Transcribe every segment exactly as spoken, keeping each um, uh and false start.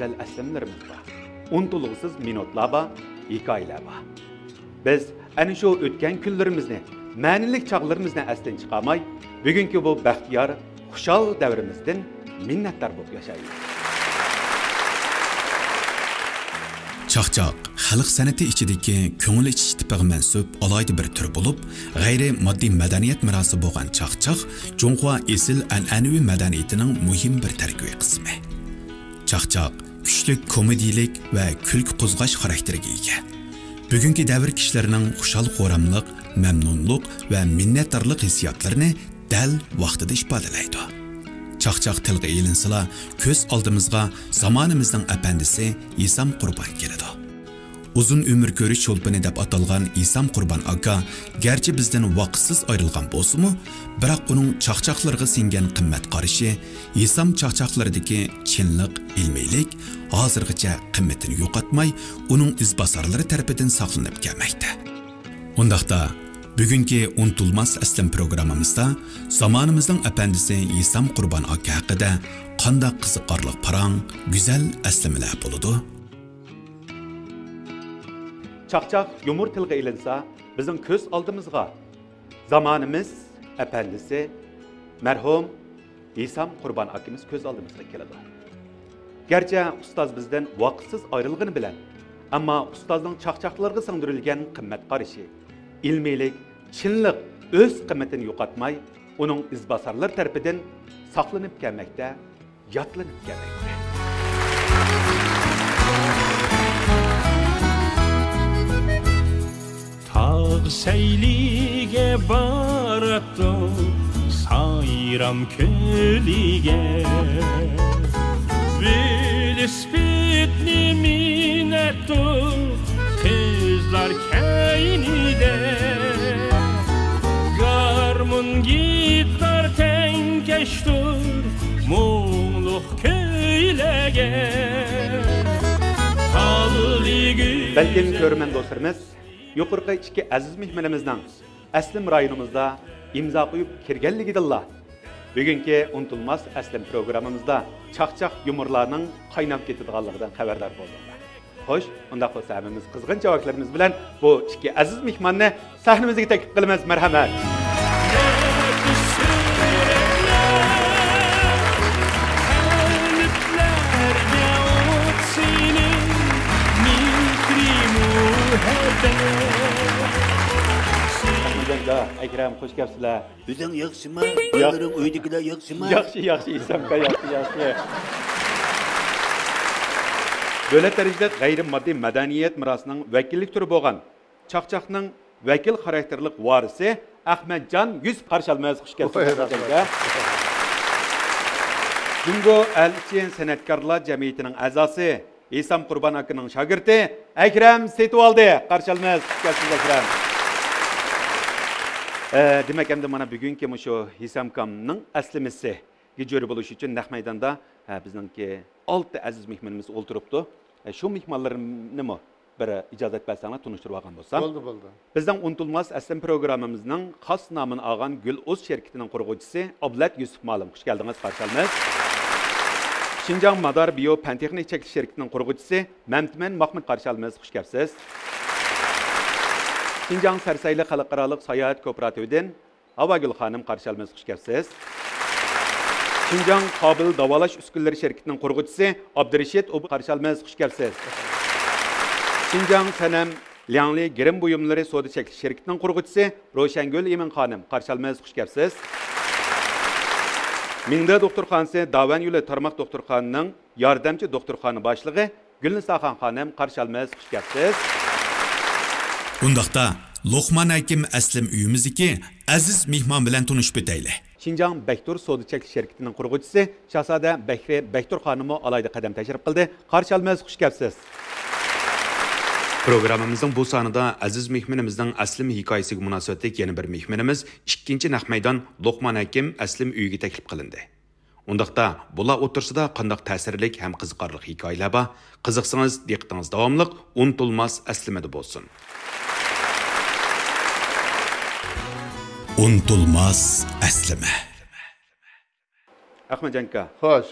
گۈزەل ئەسلىمىلىرىمىز بار. ئۇنتۇلغۇسىز مىنۇتلار بار، ھېكايىلەر بار. بىز ئەنە شۇ ئۆتكەن كۈنلىرىمىزنى، مەنىلىك چاغلىرىمىزنى ئەستىن چىقارماي، بۈگۈنكى بۇ بەختىيار، خۇشال دەۋرىمىزدىن مىننەتدار بولۇپ ياشايلى. چاقچاق خەلق سەنئىتى ئىچىدىكى كۆڭۈل ئېچىش تىپىغا مەنسۇپ ئالاھىدە بىر تۈر بولۇپ، غەيرىي ماددىي مەدەنىيەت مىراسى بولغان چاقچاق جۇڭخۇا ئېسىل ئەنئەنىۋى مەدەنىيىتىنىڭ مۇھىم بىر تەركىبىي قىسمى. چاقچاق كۈچلۈك كومېدىيىلىك ۋە كۈلكە قوزغاش خاراكتېرىگە ئىگە. بۈگۈنكى دەۋر كىشىلىرىنىڭ خۇشال-خۇراملىق، مەمنۇنلۇق ۋە مىننەتدارلىق ھېسسىياتلىرىنى دەل ۋاقتىدا ئىپادىلەيدۇ. چاقچاق تىلغا ئېلىنسىلا، كۆز ئالدىمىزغا زامانىمىزنىڭ ئەپەندىسى ھېسام قۇربان كېلىدۇ. ئۇزۇن ئۆمۈر كۆرۈش چولپىنى دەپ ئاتالغان ھېسام قۇربان ئاكا گەرچە بىزدىن ۋاقىتسىز ئايرىلغان بولسىمۇ، بىراق ئۇنىڭ چاقچاقلىرىغا سىڭگەن قىممەت قارىشى، ھېسام چاقچاقلىرىدىكى چىنلىق، ئىلمىيلىك ھازىرغىچە قىممىتىنى يوقاتماي، ئۇنىڭ ئىزباسارلىرى تەرىپىدىن ساقلىنىپ كەلمەكتە. ئۇنداقتا، بۈگۈنكى ئۇنتۇلماس ئەسلىم پروگراممىمىزدا زامانىمىزنىڭ ئەپەندىسى ھېسام قۇربان ئاكا ھەققىدە قانداق قىزىقارلىق پاراڭ، گۈزەل ئەسلىمىلەر بولىدۇ؟ چاقچاق يۇمۇر تىلغا ئېلىنسا، بىزنىڭ كۆز ئالدىمىزغا زامانىمىز ئەپەندىسى مەرھۇم ھېسام قۇربان ئاكىمىز كۆز ئالدىمىزغا كېلىدۇ. گەرچە ئۇستاز بىزدىن ۋاقىتسىز ئايرىلغىنى بىلەن، ئەمما ئۇستازنىڭ چاقچاقلىرىغا سىڭدۈرۈلگەن قىممەت قارىشى، ئىلمىيلىك، چىنلىق ئۆز قىممىتىنى يوقاتماي، ئۇنىڭ ئىزباسارلىرى تەرىپىدىن ساقلىنىپ كەلمەكتە، ياتلىنىپ كەلمەكتە. تاغ سەيلىگە باراتتۇق، سايرام كۆلىگە. ۋېلىسىپىتنى مىنەتتۇق، قىزلار كەينىدە. گارمون، گىتار تەڭكەشتۇر، مۇڭلۇق كۈيلەرگە. بەلكىم كۆرۈرمەن دوستلىرىمىز، يۇقىرىقى ئىككى ئەزىز مېھمىنىمىزنىڭ ئەسلىم رايونىمىزدا ئىمزا قويۇپ كىرگەنلىكىدىنلا، بۈگۈنكى ئۇنتۇلماس ئەسلىم پروگراممىمىزدا چاقچاق يۇمۇرلارنىڭ قايناپ كېتىدىغانلىقىدىن خەۋەردار بولدۇڭلار. خوش، ئۇنداق بولسا ھەممىمىز قىزغىن چاۋاكلىرىمىز بىلەن بۇ ئىككى ئەزىز مېھماننى سەھنىمىزگە تەكلىپ قىلىمىز. مەرھەمەت. ئەكرەم، خوش كەپسىلەر. ئۆزۈڭ ياخشىما؟ ياق. بالىلىرىڭ، ئۆيدىكىلەر ياخشىما؟ ياخشى، ياخشى، ئىسەمكە، ياخشى، ياخشى. دۆلەت دەرىجىلىك غەيرىي ماددىي مەدەنىيەت مىراسىنىڭ ۋەكىللىك تۈرى بولغان چاقچاقنىڭ ۋەكىل خاراكتېرلىك ۋارىسى ئەخمەتجان يۈسۈپ قارشى ئالىمىز. خۇش كەپسىز، ئەخمەتجان ئاكا. جۇڭگو ئەل ئىچى سەنئەتكارلار جەمئىيىتىنىڭ ئەزاسى، ھېسام قۇربان ئاكىنىڭ شاگىرتى ئەكرەم سېتىۋالدى. قارشى ئالىمىز، خۇش كەپسىز، ئەكرەم. ئە، دېمەك، ئەمدى مانا بۈگۈنكى مۇشۇ ھېسامكامنىڭ ئەسلىمىسىگە جۆرە بولۇش ئۈچۈن نەق مەيداندا، ئە، بىزنىڭكى ئالتە ئەزىز مېھمىنىمىز ئولتۇرۇپتۇ. ئە، شۇ مېھمانلىرىمنىمۇ بىر ئىجازەت بەرسەڭلار، تونۇشتۇرۇۋالغان بولسام. بولدى، بولدى. بىزنىڭ ئۇنتۇلماس ئەسلىم پروگراممىمىزنىڭ خاس نامىنى ئالغان گۈل ئۇز شىركىتىنىڭ قۇرغۇچىسى ئابلەت يۈسۈپ مۇئەللىم، خۇش كەلدىڭىز، قارشى ئالىمىز. شىنجاڭ مادار بىيو پەن تېخنىك چەكلىك شىركىتىنىڭ قۇرغۇچىسى مەمتىمىن ماخمۇت، قارشى ئالىمىز، خۇش كەپسىز. شىنجاڭ سەرسەيلى خەلقئارالىق ساياھەت كوپىراتىۋىدىن ھاۋاگۈل خانىم، قارشى ئالىمىز، خۇش كەپسىز. شىنجاڭ قابىل داۋالاش ئۈسكۈنىلىرى شىركىتىنىڭ قۇرغۇچىسى ئابدۇرېشىت ئوبۇ، قارشى ئالىمىز، خۇش كەپسىز. شىنجاڭ سەنەم لياڭلى گىرىم بۇيۇملىرى سودا چەكلىك شىركىتىنىڭ قۇرغۇچىسى روشەنگۈل ئىمىن خانىم، قارشى ئالىمىز، خۇش كەپسىز. مىڭدې دوختۇرخانىسى داۋەن يولى تارماق دوختۇرخانىنىڭ ياردەمچى دوختۇرخانا باشلىقى گۈلنىساخان خانىم، قارشى ئالىمىز، خۇش كەپسىز. ئۇنداقتا، لوقمان ھەكىم ئەسلىم ئۆيىمىزدىكى ئەزىز مېھمان بىلەن تونۇشۇپ ئۆتەيلى. شىنجاڭ بەكتۇر سودا چەكلىك شىركىتىنىڭ قۇرغۇچىسى شاھزادە بەكرى بەكتۇر خانىممۇ ئالاھىدە قەدەم تەشرىپ قىلدى. قارشى ئالىمىز، خۇش كەپسىز. پروگراممىمىزنىڭ بۇ سانىدا ئەزىز مېھمىنىمىزنىڭ ئەسلىم ھېكايىسىگە مۇناسىۋەتلىك يەنە بىر مېھمىنىمىز، ئىككىنچى نەق مەيدان، لوقمان ھەكىم ئەسلىم ئۆيىگە تەكلىپ قىلىندى. ئۇنداقتا، بۇلار ئوتتۇرىسىدا قانداق تەسىرلىك ھەم قىزىقارلىق ھېكايىلەر بار؟ قىزىقسىڭىز، دىققىتىڭىز داۋاملىق ئۇنتۇلماس ئەسلىمىدە بولسۇن. ئۇنتۇلماس ئەسلىمە. ئەخمەتجان ئاكا. خوش.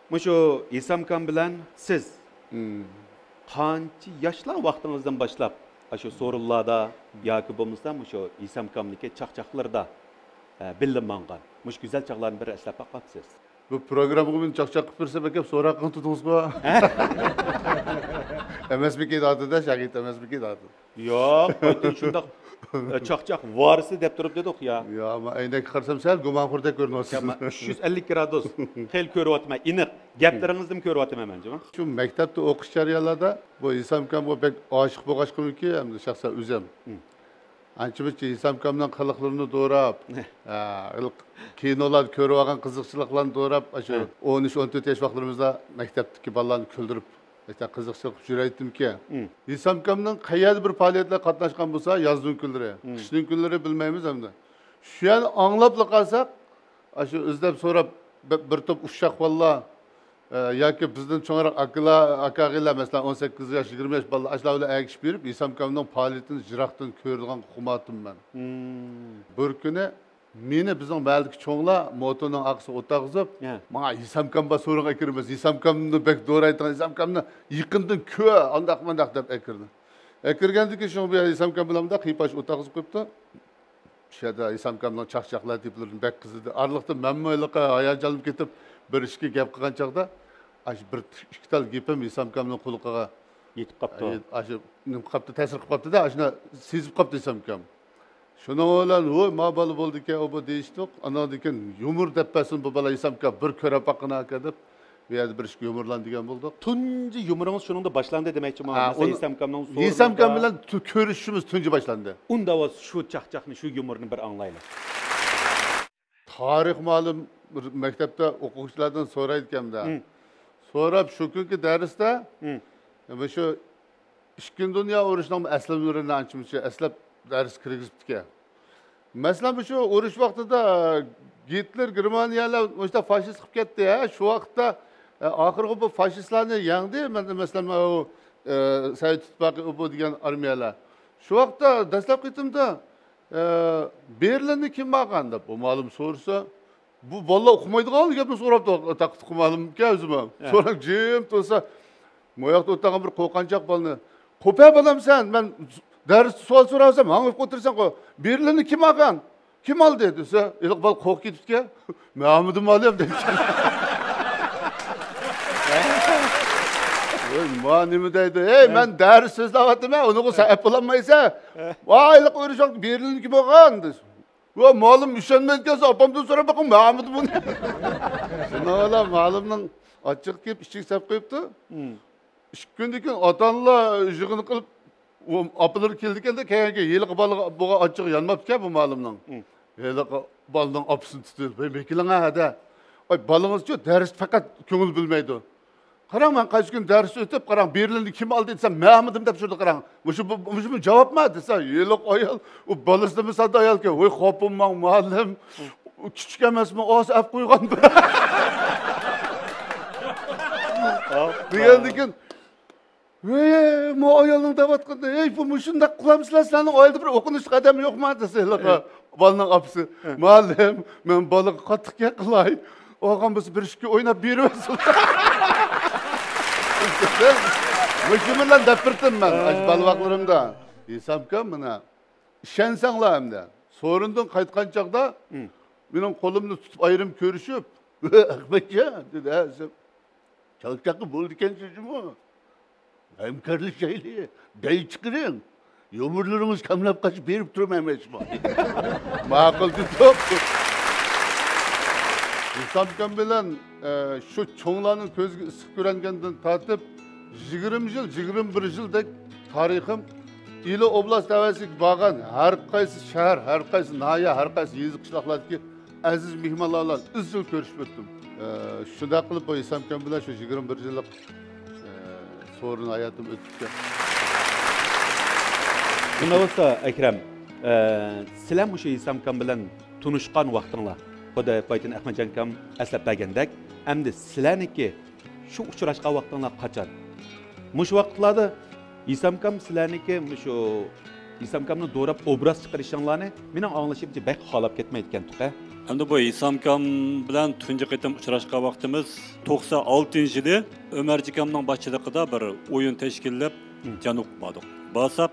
مۇشۇ ھېسامكام بىلەن سىز مم. قانچە ياشلا ۋاقتىڭىزدىن باشلاپ ئاشۇ سورۇنلاردا ياكى بولمىسا مۇشۇ ھېسامكامنىڭكى چاقچاقلىرىدا، ئە، بىللە ماڭغان مۇشۇ گۈزەل چاغلارنى بىر ئەسلەپ باقماپسىز؟ بۇ پروگراممىغا مېنى چاقچاق قىلىپ بېرىسەن ئەكەپ سوراق قىلىپ تۇردىڭىزغۇ؟ ئەمەسمىكىن دادىدە، شاگىرت ئەمەسمىكىن دادى؟ ياق، قايتىدىن شۇنداق، ئە، چاقچاق ۋارىسى دەپ تۇرۇپ دېدۇق يا. يا، مەن ئەينەككە قارىسام سەل گۇمانخوردەك كۆرۈنۈۋاتىسىز. يا، مەن ئۈچ يۈز ئەللىك گرادۇس خېلى كۆرۈۋاتىمەن، ئېنىق. گەپلىرىڭىزدىن كۆرۈۋاتىمەن مەن، جۇمۇ. شۇ مەكتەپتە ئوقۇش جەريانلاردا بۇ ھېسامكامغا بەك ئاشىق بولغاچقىمىكى، ئەمدى شەخسەن ئۆزۈم. مم. ئانچە-مۇنچە ھېسامكامنىڭ قىلىقلىرىنى دوراپ، ھە، ھېلىقى كىنولاردا كۆرۈۋالغان قىزىقچىلىقلارنى دوراپ، ئاشۇ ھە. ئون ئۈچ، ئون تۆت ياش ۋاقىتلىرىمىزدا مەكتەپتىكى بالىلارنى كۈلدۈرۈپ، ھېچ قىزىقچىلىق يۈرەيتتىمكى. مم. ھېسامكامنىڭ قەيەردە بىر پائالىيەتلەرگە قاتناشقان بولسا، يازنىڭ كۈنلىرى، مم. قىشنىڭ كۈنلىرى بىلمەيمىز ئەمدى. شۇ يەرنى ئاڭلاپلا قالساق، ئاشۇ ئىزدەپ سوراپ، بىر، بىر توپ ئۇششاق بالىلار، ئە، ياكى بىزدىن چوڭراق ئاكىلار، ئاكا-ئاغىلار، مەسىلەن، ئون سەككىز ياش، يىگىرمە ياش بالىلار، ئاشۇلار بىلەن ئەگىشىپ يۈرۈپ، ھېسامكامنىڭ پائالىيىتىنى يىراقتىن كۆرىدىغان خۇمارتىم مەن. مم. بىر كۈنى مېنى بىزنىڭ مەھەللىدىكى چوڭلار موتورنىڭ ئارقىسىغا ئولتۇرغۇزۇپ، ھە. ماڭا ھېسامكام بار سورۇنغا ئەكىرىمىز، ھېسامكامنى بەك دورايدىغان، ھېسامكامنى يېقىندىن كۆر، ئانداق مانداق دەپ ئەكىردى. ئەكىرگەندىن كېيىن شۇنىڭ بىلەن ھېسامكام بىلەن مۇنداق قىيپاش ئولتۇرغۇزۇپ قويۇپتۇ. شۇ يەردە ھېسامكامنىڭ چاقچاق لەتىپىلىرىدىن بەك قىزىدى. ئارىلىقتا مەنمۇ ھېلىقى ھاياجانلىنىپ كېتىپ، بىر ئىككى گەپ قىلغان چاغدا، ئاشۇ بىر ئىككى تال گېپىم ھېسامكامنىڭ قۇلىقىغا يېتىپ قاپتۇ. ئاشۇ نېمە قىلىپتۇ، تەسىر قىلىپ قاپتۇ-دە، ئاشۇنى سېزىپ قاپتۇ ھېسامكام. شۇنىڭ بىلەن، ۋوي، ما بالا بولدىكەن، ئۇ بۇ دېيىشتۇق. ئاناندىن كېيىن يۇمۇر دەپ بەرسۇن بۇ بالا ھېسامكام، بىر كۆرۈپ باققىن ئاكا دەپ، بۇ يەردە بىر ئىككى يۇمۇرلارنى دېگەن بولدۇق. تۇنجى يۇمۇرىڭىز شۇنىڭدا باشلاندى دېمەكچىمۇ؟ ھە، مەسىلەن، ئۇنى ھېسامكامنىڭ سورۇنىدا ھېسامكام بىلەن تۇ-، كۆرۈشۈشىمىز تۇنجى باشلاندى. ئۇنداق بولسا شۇ چاقچاقنى، شۇ يۇمۇرنى بىر ئاڭلايلى. تارىخ مۇئەللىم بىر مەكتەپتە ئوقۇغۇچىلاردىن سورايدىكەن-دە. مم. سوراپ شۇ كۈنكى دەرستە، مم. مۇشۇ ئىككىنچى دۇنيا ئۇرۇشىنىڭ ئەسلىمىلىرىنى ئانچە-مۇنچە ئەسلەپ دەرس كىرگۈزۈپتىكەن. مەسىلەن، مۇشۇ ئۇرۇش ۋاقتىدا گىتلېر، گېرمانىيەلەر مۇشۇنداق فاشىست قىلىپ كەتتى، ھە؟ شۇ ۋاقىتتا، ئە، ئاخىرغا بۇ فاشىستلارنى يەڭدى. مەن، مەسىلەن، ئۇ، ئە، سوۋېت ئىتتىپاقى، ئۇ، بۇ دېگەن ئارمىيەلەر. شۇ ۋاقىتتا دەسلەپكى قېتىمدا، ئە، بېرلىننى كىم ئالغان دەپ بۇ مۇئەللىم سورىسا، بۇ بالىلار ئۇقمايدىغان گەپنى سوراپتۇ، تاقىتقا مۇئەللىمكەن ئۆزىمۇ. ھە. سوراپ جىم تۇرسا، مۇ ياقتا ئولتۇرغان بىر قورقانچاق بالىنى، قوپە بالام سەن، مەن دەرستە سوئال سوراۋاتسام، ھاڭۋېقىپ ئولتۇرساڭغۇ، بېرلىننى كىم ئالغان؟ كىم ئالدى؟ دېسە، ھېلىقى بالا قورقۇپ كېتىپتىكەن. مەن ئالمىدىم مۇئەللىم دەيدىكەن. ۋاي، ما نېمە دەيدۇ؟ ھەي، ھە. مەن دەرس سۆزلەۋاتىمەن، ئۇنىڭغا سەن ئەپ بولالمايسەن. ھە. ۋاي، ھېلىقى ئۇرۇش ۋاقتى بېرلىن كىم بولغان؟ دېسە، ۋا مۇئەللىم ئۈشەنمەيدىكەنسە، ئاپامدىن سوراپ بېقىڭ، مەن ئالمىدىم ئۇنى. شۇنىڭ بىلەن مۇئەللىمنىڭ ئاچچىقى كېلىپ ئىچىگە سەپ قويۇپتۇ. مم. ئىككى كۈندىن كېيىن ئاتا-ئانىلار يىغىن قىلىپ، ئۇ ئاپىلىرى كېلىدىكەن-دە، كەلگەن كېيىن ھېلىقى بالىغا بولغان ئاچچىقى يانماپتىكەن بۇ مۇئەللىمنىڭ. مم. ھېلىقى بالىنىڭ ئاپىسىنى تۇتۇپ، ۋەي، مېكىلىڭە ھەدە. ئاي، بالىڭىزچۇ دەرستە پەقەت كۆڭۈل بۆلمەيدۇ. قاراڭ، مەن قايسى كۈنى دەرس ئۆتۈپ، قاراڭ، بېرلىننى كىم ئالدى دېسەم، مەن ئالمىدىم دەپ تۇرىدۇ، قاراڭ. مۇشۇ، بۇ، مۇشۇ جاۋابمۇ دېسە، ھېلىقى ئايال، ئۇ بالىسىنى مىسالدا ئايالكەن، ۋاي، خاپا بولماڭ مۇئەللىم، ئۇ كىچىك ئەمەسمۇ، ئاز ئەپ قويغاندۇ. دېگەندىن كېيىن، ۋەي، مۇ ئايالنىڭ دەۋاتقىنى، ھەي، بۇ مۇشۇنداق قىلامسىلەر، سىلەرنىڭ ئائىلىدە بىر ئوقۇمۇشلۇق ئادەم يوقما دېسە، ھېلىقى بالىنىڭ ئاپىسى، مۇئەللىم، مەن بالىغا قاتتىق گەپ قىلاي، ئالغان بولسا بىر ئىككى ئويناپ بېرىۋەرسۇن. مۇشۇ بىلەن دەپ بېرىتتىم مەن، ئاشۇ بالا ۋاقىتلىرىمدا. ھېسامكام مانا، ئىشەنسەڭلار ئەمدى. سورۇندىن قايتقان چاغدا مېنىڭ قولۇمنى تۇتۇپ ئايرىم كۆرۈشۈپ، ئەخمەتجان دېدى، ھە، دېسەم، چاقچاققا بولىدىكەنسىز جۇمۇ. ھەمكارلىشايلى، دەي چىقىرىڭ. يۇمۇرلىرىڭىز كاملاپ قاچىپ بېرىپ تۇرۇم ئەمەسمۇ؟ ماقۇل دېدۇق. ھېسامكام بىلەن، ئە، شۇ چوڭلارنىڭ كۆزىگە ئىسسىق كۆرۈنگەندىن تارتىپ، يىگىرمە يىل، يىگىرمە بىر يىلدەك تارىخىم ئىلى ئوبلاست تەۋەسىگە بارغان ھەر قايسى شەھەر، ھەر قايسى ناھىيە، ھەر قايسى يېزا، قىشلاقلاردىكى ئەزىز مېھمانلار بىلەن ئىزچىل كۆرۈشۈپ ئۆتتۈم. ئە، شۇنداق قىلىپ بۇ ھېسامكام بىلەن شۇ يىگىرمە بىر يىللىق، ئە، سورۇن ھاياتىم ئۆتۈپتۇ. شۇنداق بولسا، ئەكرەم، ئە، سىلەر مۇشۇ ھېسامكام بىلەن تونۇشقان ۋاقتىڭلار، خۇددى بايىتىن ئەخمەتجان ئاكام ئەسلەپ بەرگەندەك، ئەمدى سىلەرنىڭكى شۇ ئۇچراشقان ۋاقتىڭلار قاچان؟ مۇشۇ ۋاقىتلاردا ھېسامكام سىلەرنىڭكى مۇشۇ ھېسامكامنى دوراپ ئوبراز چىقىرىشىڭلارنى مېنىڭ ئاڭلىشىمچە بەك خالاپ كەتمەيدىكەنتۇق، ھە؟ ئەمدى بۇ ھېسامكام بىلەن تۇنجى قېتىم ئۇچراشقان ۋاقتىمىز توقسان ئالتىنچى يىلى ئۆمەرجىكامنىڭ باشچىلىقىدا بىر ئويۇن تەشكىللەپ، جەنۇبقا باردۇق. بارساق،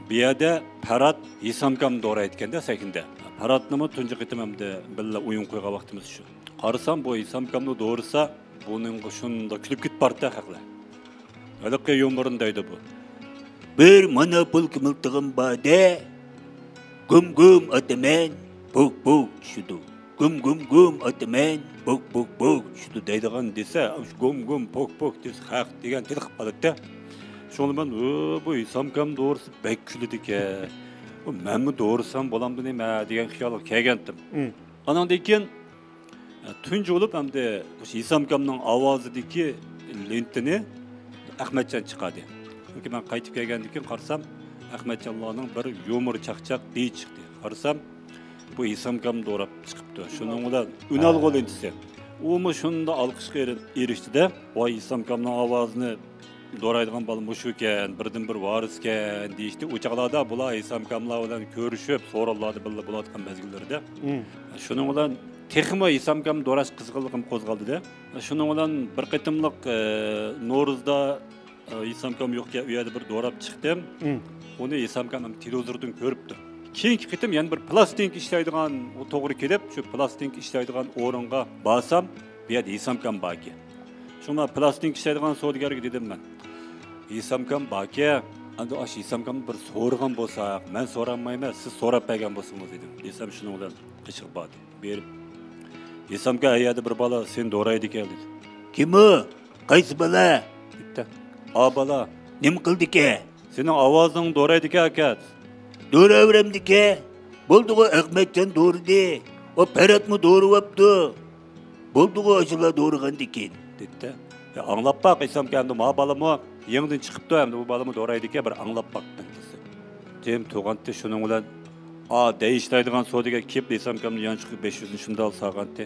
بۇ يەردە پەرھات ھېسامكام دورايدىكەندە سەھنىدە. پەرھاتنىمۇ تۇنجى قېتىم ئەمدى بىللە ئويۇن قويغان ۋاقتىمىز شۇ. قارىسام، بۇ ھېسامكامنى دورىسا، بۇنىڭغا شۇنداق كۈلۈپ كېتىپ بارتتى خەقلەر. ھېلىقى يۇمۇرنى دەيدۇ بۇ. بىر مونوپول مىلتىقىم باردە، گۇم گۇم ئاتىمەن، پوك پوك چۈشىدۇ. گۇم گۇم گۇم ئاتىمەن، پوك پوك پوك چۈشىدۇ دەيدىغان دېسە، شۇ گۇم گۇم پوك پوك دېسە خەق دېگەن تېلىقىپ قالاتتى. شۇڭا مەن، «ئۆ، بۇ ھېسامكام دورىسا بەك كۈلىدىكەن. بۇ مەنمۇ دورىسام بولامدۇ نېمە؟» دېگەن خىيالغا كەلگەنتىم. ئاناندىن كېيىن تۇنجى بولۇپ ئەمدى مۇشۇ ھېسامكامنىڭ ئاۋازىدىكى لېنتىنى ئەخمەتجان چىقاردى. چۈنكى مەن قايتىپ كەلگەندىن كېيىن قارىسام، ئەخمەتجانلارنىڭ بىر يۇمۇر چاقچاق دېيى چىقتى. قارىسام، بۇ ھېسامكام دوراپ چىقىپتۇ. شۇنىڭ بىلەن ئۈنئالغۇ لېنتىسى. ئۇمۇ شۇنداق ئالقىشقا ئېرى-، ئېرىشتى-دە، ۋاي، ھېسامكامنىڭ ئاۋازىنى دورايدىغان بالا مۇشۇكەن، بىردىنبىر ۋارىسكەن دېيىشتى. ئۇ چاغلاردا بۇلار ھېسامكاملار بىلەن كۆرۈشۈپ، سورۇنلاردا بىللە بولىدىغان مەزگىللىرىدە. شۇنىڭ بىلەن تېخىمۇ ھېسامكام دوراش قىزغىنلىقىم قوزغالدى-دە. شۇنىڭ بىلەن بىر قېتىملىق، ئە، نورۇزدا، ئە، ھېسامكام يوقكەن، ئۇ يەردە بىر دوراپ چىقتىم. ئۇنى ھېسامكام ھەم تېلېۋىزوردىن كۆرۈپتۇ. كېيىنكى قېتىم يەنە بىر پىلاستىنكا ئىشلەيدىغان، ئۇ توغرا كېلىپ، شۇ پىلاستىنكا ئىشلەيدىغان ئورۇنغا بارسام، بۇ يەردە ھېسامكام باركەن. شۇڭا پىلاستىنكا ئىشلەيدىغان سودىگەرگە دېدىم مەن، «ھېسامكام باركەن، ئەمدى ئاشۇ ھېسامكامنى بىر سورىغان بولساق، مەن سورالمايمەن، سىز سوراپ بەرگەن بولسىڭىز» دېدىم. دېسەم، شۇنىڭ بىلەن قېشىغا باردى. بېرىپ، «ھېسامكام، ئەيەردە بىر بالا سېنى دورايدىكەن» دېدى. «كىم ئۇ؟ قايسى بالا؟» دېدى. «ئا بالا.» «نېمە قىلدىكەن؟» «سېنىڭ ئاۋازىڭنى دورايدىكەن ئاكا.» «دوراۋېرەمدىكەن؟ بولدىغۇ، ئەخمەتجان دورىدى، ئۇ پەرھاتمۇ دورىۋاپتۇ. بولدىغۇ، ئاشۇلار دورىغاندىكىن» دېدى. «يا، ئاڭلاپ باق، ھېسامكام، ئەمدى ما بالىمۇ يېڭىدىن چىقىپتۇ، ئەمدى بۇ بالىمۇ دورايدىكەن، بىر ئاڭلاپ باق» دېسە. جىم تۇرغانتى، شۇنىڭ بىلەن، ئا، دەي ئىشلەيدىغان سودىگەر كېلىپ، ھېسامكامنى يانچۇقىغا بەش يۈزنى شۇنداق سالغانتى.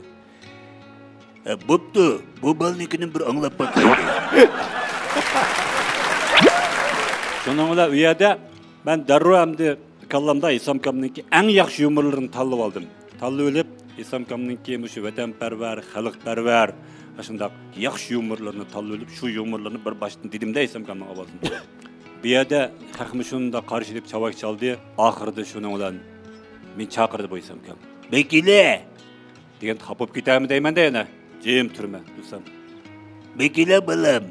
«ھە، بوپتۇ، بۇ بالىنىڭكىنى بىر ئاڭلاپ باقايلى.» شۇنىڭ بىلەن ئۇ يەردە مەن دەررۇ ئەمدى كاللامدا ھېسامكامنىڭكى ئەڭ ياخشى يۇمۇرلىرىنى تاللىۋالدىم. تاللىۋېلىپ، ھېسامكامنىڭكى مۇشۇ ۋەتەنپەرۋەر، خەلقپەرۋەر، ئاشۇنداق ياخشى يۇمۇرلىرىنى تاللىۋېلىپ، شۇ يۇمۇرلارنى بىر باشتىن دېدىمدە ھېسامكامنىڭ ئاۋازىنى. بۇ يەردە خەقمۇ شۇنداق قارشى ئېلىپ چاۋاك چالدى. ئاخىرىدا شۇنىڭ بىلەن مېنى چاقىردى بۇ ھېسامكام. «بېكىلە!» دېگەندە خاپا بولۇپ كېتەرمۇ دەيمەن-دە يەنە. جىم تۇرىمەن، تۇرسام. «بېكىلە بالام!»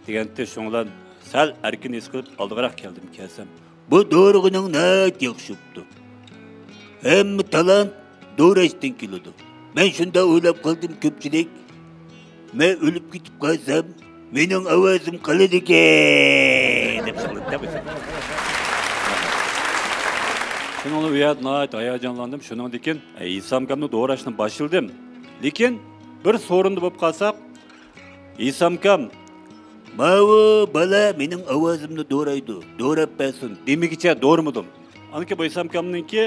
دېگەنتى، شۇنىڭ بىلەن سەل ئەركىن ھېس قىلىپ ئالدىغىراق كەلدىم، كەلسەم. «بۇ دورىغىنىڭ ناھايىتى ياخشى بوپتۇ. ھەممە تالانت دوراشتىن كېلىدۇ. مەن شۇنداق ئويلاپ قالدىم، كۆپچىلىك، مەن ئۆلۈپ كېتىپ قالسام، مېنىڭ ئاۋازىم قالىدىكەن» دەپ سالدى. شۇنىڭ بىلەن ئۇ يەردە ناھايىتى ھاياجانلاندىم. شۇنىڭدىن كېيىن ھېسامكامنى دوراشنى باشلىدىم. لېكىن بىر سورۇندا بولۇپ قالساق، ھېسامكام، «ماۋۇ بالا مېنىڭ ئاۋازىمنى دورايدۇ، دوراپ بەرسۇن» دېمىگىچە دورىمىدىم. ئانىكى بۇ ھېسامكامنىڭكى،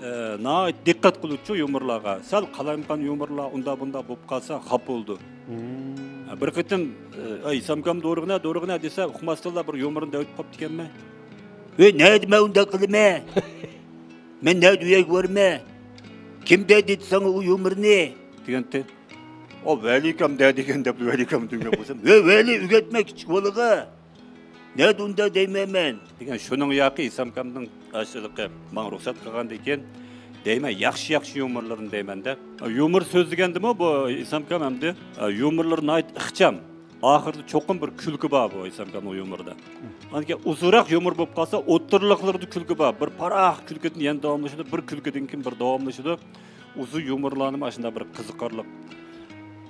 ئە، ناھايىتى دىققەت قىلىدۇچۇ يۇمۇرلارغا. سەل قالايمىقان يۇمۇرلار ئۇنداق بۇنداق بولۇپ قالسا خاپا بولىدۇ. ھە، بىر قېتىم، ئە، «ئەي ھېسامكام، دورىغىنە، دورىغىنە» دېسە، ئۇقماستىنلا بىر يۇمۇرنى دەۋېتىپ قاپتىكەنمەن. «ۋەي، نەدە مەن ئۇنداق قىلىمەن؟ مەن نەدە ئۇ يەرگە بارىمەن؟ كىم دەدى ساڭا ئۇ يۇمۇرنى؟» دېگەنتى. «ئۇ ۋەلىكەم دە» دېگەن دەپ ۋەلىكەم دېمەك بولسام، «ۋەي، ۋەلى ئۆگەتمە كىچىك بالىغا. نەدە ئۇنداق دەيمەن مەن؟» دېگەن شۇنىڭ ياقى ھېسامكامنىڭ ئاشۇلىقى ماڭا رۇخسەت قىلغاندىن كېيىن دەيمەن، ياخشى، ياخشى يۇمۇرلىرىنى دەيمەن-دە. يۇمۇر سۆزلىگەندىمۇ بۇ ھېسامكام ئەمدى، يۇمۇرلىرى ناھايىتى ئىخچام. ئاخىرىدا چوقۇم بىر كۈلكە بار بۇ ھېسامكامنىڭ يۇمۇرىدا. ئاندىن كېيىن ئۇزۇنراق يۇمۇر بولۇپ قالسا، ئوتتۇرىلىقلىرىدا كۈلكە بار. بىر پاراق كۈلكىدىن يەنە داۋاملىشىدۇ، بىر كۈلكىدىن كېيىن بىر داۋاملىشىدۇ. ئۇزۇن يۇمۇرلارنىمۇ ئاشۇنداق بىر قىزىقارلىق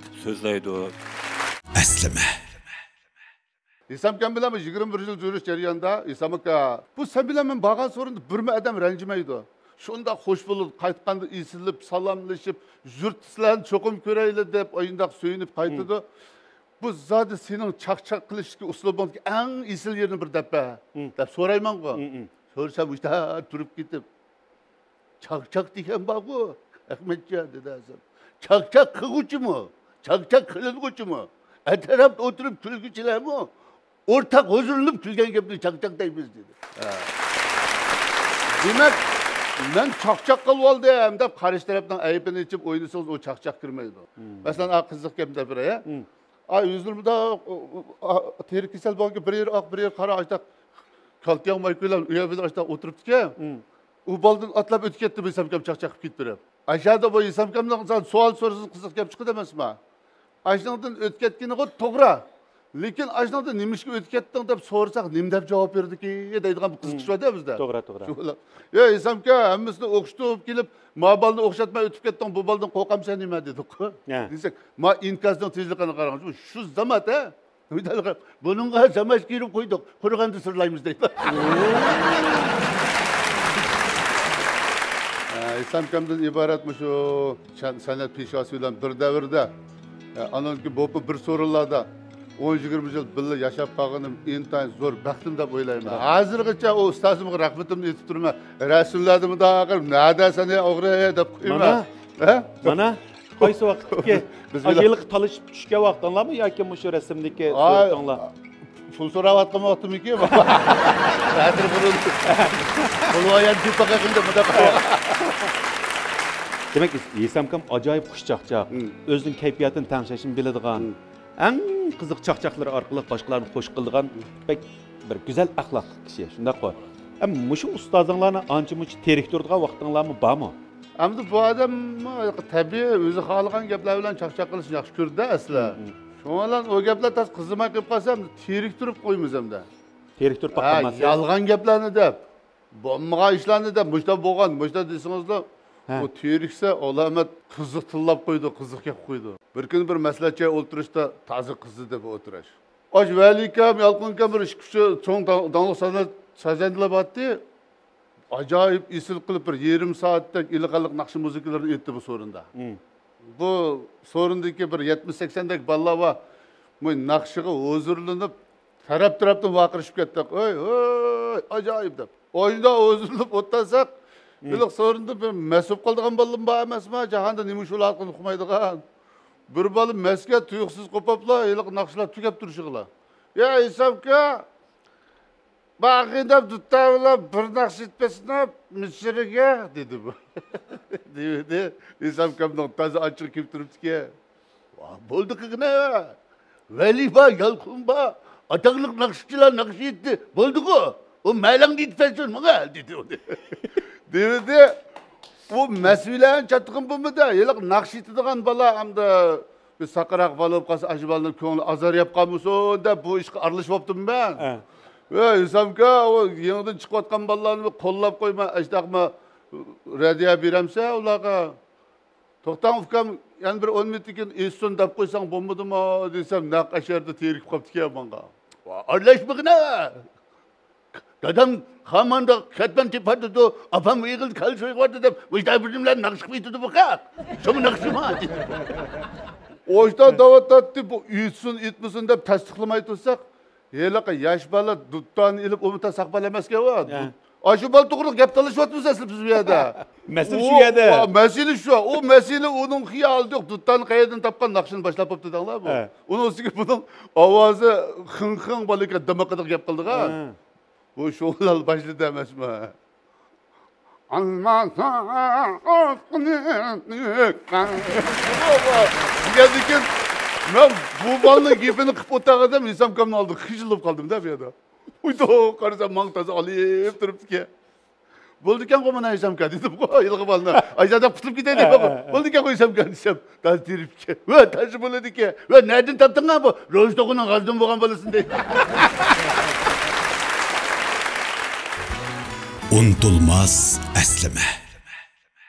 قىلىپ سۆزلەيدۇ. ئەسلىمە. ھېسامكام بىلەن بۇ يىگىرمە بىر يىل يۈرۈش جەريانىدا، ھېسام ئاكا، بۇ سەن بىلەن مەن بارغان سورۇندا بىرمۇ ئادەم رەنجىمەيدۇ. شۇنداق خوش بولىدۇ، قايتقاندا ئېسىلىپ، سالاملىشىپ، «يۇرتتا سىلەرنى چوقۇم كۆرەيلى» دەپ، ئاينداق سۆيۈنۈپ قايتىدۇ. «بۇ زادى سېنىڭ چاقچاق قىلىشتىكى ئۇسلۇبۇڭدىكى ئەڭ ئېسىل يېرىنى بىر دەپ بەر» دەپ سورايمەنغۇ. سورىسام، مۇشۇنداق تۇرۇپ كېتىپ، «چاقچاق دېگەن بارغۇ، ئەخمەتجان» دېدى ھەسەن. «چاقچاق قىلغۇچىمۇ، چاقچاق قىلىنغۇچىمۇ، ئەتراپتا ئولتۇرۇپ كۈلگۈچىلەرمۇ ئورتاق ھۇزۇرلىنىپ كۈلگەن گەپنى چاقچاق دەيمىز» دېدى. ھە. دېمەك، مەن چاقچاق قىلىۋالدىم دەپ قارشى تەرەپنىڭ ئەيىبىنى ئېچىپ ئوينىسىڭىز، ئۇ چاقچاق كىرمەيدۇ. مەسىلەن، ئا، قىزىق گەپ دەپ بېرەي. ئا، يۈزلىرىمدا، ئا، تېرە كېسەل باركەن، بىر يېرى ئاق، بىر يېرى قارا، ئاشتاق كالتىياڭ مايكا بىلەن ئۇ يەر بىلەن ئاشتاق ئولتۇرۇپتىكەن. ئۇ بالدىن ئاتلاپ ئۆتۈپ كەتتى، بىلسەمكەم چاقچاق قىلىپ كېتىپ بېرىپ. ئاشۇ يەردە بۇ ئېسەمكەمنىڭ سەن سوئال سورىسىڭىز قىزىق گەپ چىقىدۇ ئەمەسما؟ ئاشۇنىڭدىن ئۆتۈپ كەتكىنىغۇ توغرا. لېكىن ئاشۇنىڭدىن نېمىشقا ئۆتۈپ كەتتىڭ دەپ سورىساق، نېمە دەپ جاۋاب بېرىدىكى دەيدىغان بىر قىزىقىش بار-دە بىزدە. توغرا، توغرا. شۇ بىلەن، يا ئېسەمكە، ھەممىسىنى ئوخشىتىپ كېلىپ، ما بالىنى ئوخشاتماي ئۆتۈپ كەتتىڭ، بۇ بالىدىن قورقامسەن نېمە دېدۇق. دېسەك، ما ئىنكاسنىڭ تېزلىكىنى قاراڭ، شۇ زامات ھە. بۇنىڭغا زاماش كىرىپ قويدۇق، قۇرۇغاندا سىرلايمىز دەيدۇ. ئە، ئېسەمكەمدىن ئىبارەت مۇشۇ سەن-، سەنئەت پېشۋاسى بىلەن بىر دەۋردە، ئە، ئانىڭكى بوپۇ بىر سورۇنلاردا ئون يىگىرمە يىل بىللە ياشاپ قالغىنىم ئىنتايىن زور بەختىم دەپ ئويلايمەن. ھازىرغىچە ئۇ ئۇستازىمغا رەھمىتىمنى ئېيتىپ تۇرىمەن. رەسىملەردە مۇنداق قىلىپ، نەدە سەن ئوغرى دەپ قويىمەن. مانا. ھە؟ مانا. قايسى ۋاقىتتىكى؟ بىز بىلەن ھېلىقى تالىشىپ چۈشكەن ۋاقتىڭلارمۇ ياكى مۇشۇ رەسىمدىكى سۈرىتىڭلار؟ پۇل سوراۋاتقان ۋاقتىمىكى؟ ھازىر بۇرۇن. پۇل ۋايان دېيىپ باقايلى مۇنداق. دېمەك، ھېسامكام ئاجايىپ خۇشچاقچاق، ئۆزىنىڭ كەيپىياتىنى تەڭشەشنى بىلىدىغان، ئەڭ قىزىق چاقچاقلىرى ئارقىلىق باشقىلارنى خۇش قىلىدىغان بەك بىر گۈزەل ئەخلاقلىق كىشى، شۇنداققۇ؟ ئەمما مۇشۇ ئۇستازىڭلارنى ئانچە-مۇنچە تېرىكتۈرىدىغان ۋاقتىڭلارمۇ بارمۇ؟ ئەمدى بۇ ئادەم تەبىئىي ئۆزى خالىغان گەپلەر بىلەن چاقچاق قىلىشنى ياخشى كۆرىدۇ ئەسلى. شۇنىڭ بىلەن ئۇ گەپلەر تاس قىزىماي قېلىپ قالسا، ئەمدى تېرىكتۈرۈپ قويىمىز ئەمدى. تېرىكتۈرۈپ باقماسا؟ يالغان گەپلەرنى دەپ، بولمىغان ئىشلارنى دەپ، مۇشۇنداق بولغان، مۇشۇنداق دېسىڭىزلا، ئۇ تېرىكسە، ئالامەت قىزىق تىللاپ قويىدۇ، قىزىق گەپ قويىدۇ. بىر كۈنى بىر مەسلىھەتچى ئولتۇرۇشتا تازا قىزىدى بۇ ئولتۇرۇش. ئاش ۋەلىكەم، يالقۇنكەم بىر ئىككى ئۈچ چوڭ داڭلىق سازەندىلەر بارتتى. ئاجايىپ ئېسىل قىلىپ بىر يېرىم سائەتتەك ئىلغارلىق ناخشا مۇزىكىلىرىنى ئېيتتى بۇ سورۇندا. بۇ سورۇندىكى بىر يەتمىش سەكسەندەك بالىلار بار. بۇ ناخشىغا ھۇزۇرلىنىپ، تەرەپ-تەرەپتىن ۋارقىرىشىپ كەتتۇق. ھۆي، ھۆي، ئاجايىپ دەپ. ئاشۇنداق ھۇزۇرلىنىپ ئولتۇرساق، ھېلىقى سورۇندا بىر مەس بولۇپ قالىدىغان بالىلىرىمۇ بار ئەمەسما؟ جاھاندا نېمە ئىش بولۇۋاتقىنىنى ئۇقمايدىغان. بىر بالا مەسكە تۇيۇقسىز قوپۇپلا، ھېلىقى ناخشىلار تۈگەپ تۇرۇشىغىلا. يا ھېسامكا، باغىنەپ دۇتتا بىلەن بىر ناخشا ئېيتىپ بەرسىنە، مىسىرىگە، دېدى بۇ. دېدى، ھېسامكامنىڭ تازا ئاچچىقى كېلىپ تۇرۇپتىكەن. ۋا، بولدى قىغىنا. ۋەلى بار، يالقۇن بار، ئاتاقلىق ناخشىچىلار ناخشا ئېيتتى. بولدىغۇ. ئۇ مەلەڭ دېيىپ بەرسۇن ماڭا، دېدى ئۇ. دېدى. ئۇ مەسئۇلەن چاتىقىم بولمىدى. ھېلىقى ناخشا ئېيتىدىغان بالا ئەمدى بىر ساقراق بالا بولۇپ قالسا، ئاشۇ بالىنىڭ كۆڭلى ئازار يەپ قالمىسۇن دەپ بۇ ئىشقا ئارىلىشىۋاپتىمەن مەن. ھە. ۋە ھېسامكا، ئۇ يېڭىدىن چىقىۋاتقان بالىلارنى قوللاپ قويما، ئاشتاقما رەدىيە بېرەمسە ئۇلارغا؟ توختاڭ ئۇكام، يەنە بىر ئون مىنۇتتىن كېيىن ئېيتسۇن دەپ قويساڭ بولمىدىمۇ دېسەم، نەق ئەشەردە تېرىكىپ قاپتىكەن ماڭا. ۋا، ئارىلاشمىغىنا! دادام خاماندا كەتمەن تېپىۋاتىدۇ، ئاپام ئېغىلدا كاللا سويغۇۋاتىدۇ دەپ، مۇشۇنداق بىر نېمىلەرنى ناخشا قىلىۋېتىدۇ بۇ خەق. شۇمۇ ناخشىما دېدى. ئوشتا داۋاتاتتى، بۇ ئېيتسۇن، ئېيتمىسۇن دەپ تەستىقلىماي تۇرساق، ھېلىقى ياش بالا دۇتتانى ئېلىپ، ئۇمۇ ساق بالا ئەمەسكەن ئۇ. ھە. ئاشۇ بالا توغرىلىق گەپ تالىشىۋاتىمىز ئەسلى بىز بۇ يەردە. مەسىلە شۇ يەردە. ئۇ، مەسىلە شۇ. ئۇ مەسىلە ئۇنىڭ خىيالىدا يوق. دۇتتانى قەيەردىن تاپقان ناخشىنى باشلاپ بوپتۇ دەڭلار بۇ. ھە. ئۇنىڭ ئۈستىگە بۇنىڭ ئاۋازى خىڭ-خىڭ بالىكەن، دىمىقىدا گەپ قىلىدىغان. ھە. بۇ شۇغۇللار باشلىدى ئەمەسمۇ؟ دېگەندىكىن، مەن بۇ بالىنىڭ گېپىنى قىلىپ ئولتۇرغان ئادەم ھېسامكامنىڭ ئالدىدا خىجىل بولۇپ قالدىم-دە بۇ يەردە. ئۇيدۇق قارىسام، ماڭا تازا ئالىيىپ تۇرۇپتىكەن. بولىدىكەنغۇ مانا ھېسامكا دېدىمغۇ ھېلىقى بالىنى. ئايزادە قۇتۇلۇپ كېتەي دەپ، بولىدىكەنغۇ ھېسامكا دېسەم، تازا تېرىپ كەتكەن. ۋە تازا بولىدىكەن. ۋە نەدىن تاپتىڭ بۇ روزى توغىنىڭ غازدىن بولغان بالىسىنى دەيدۇ. ئۇنتۇلماس ئەسلىمە.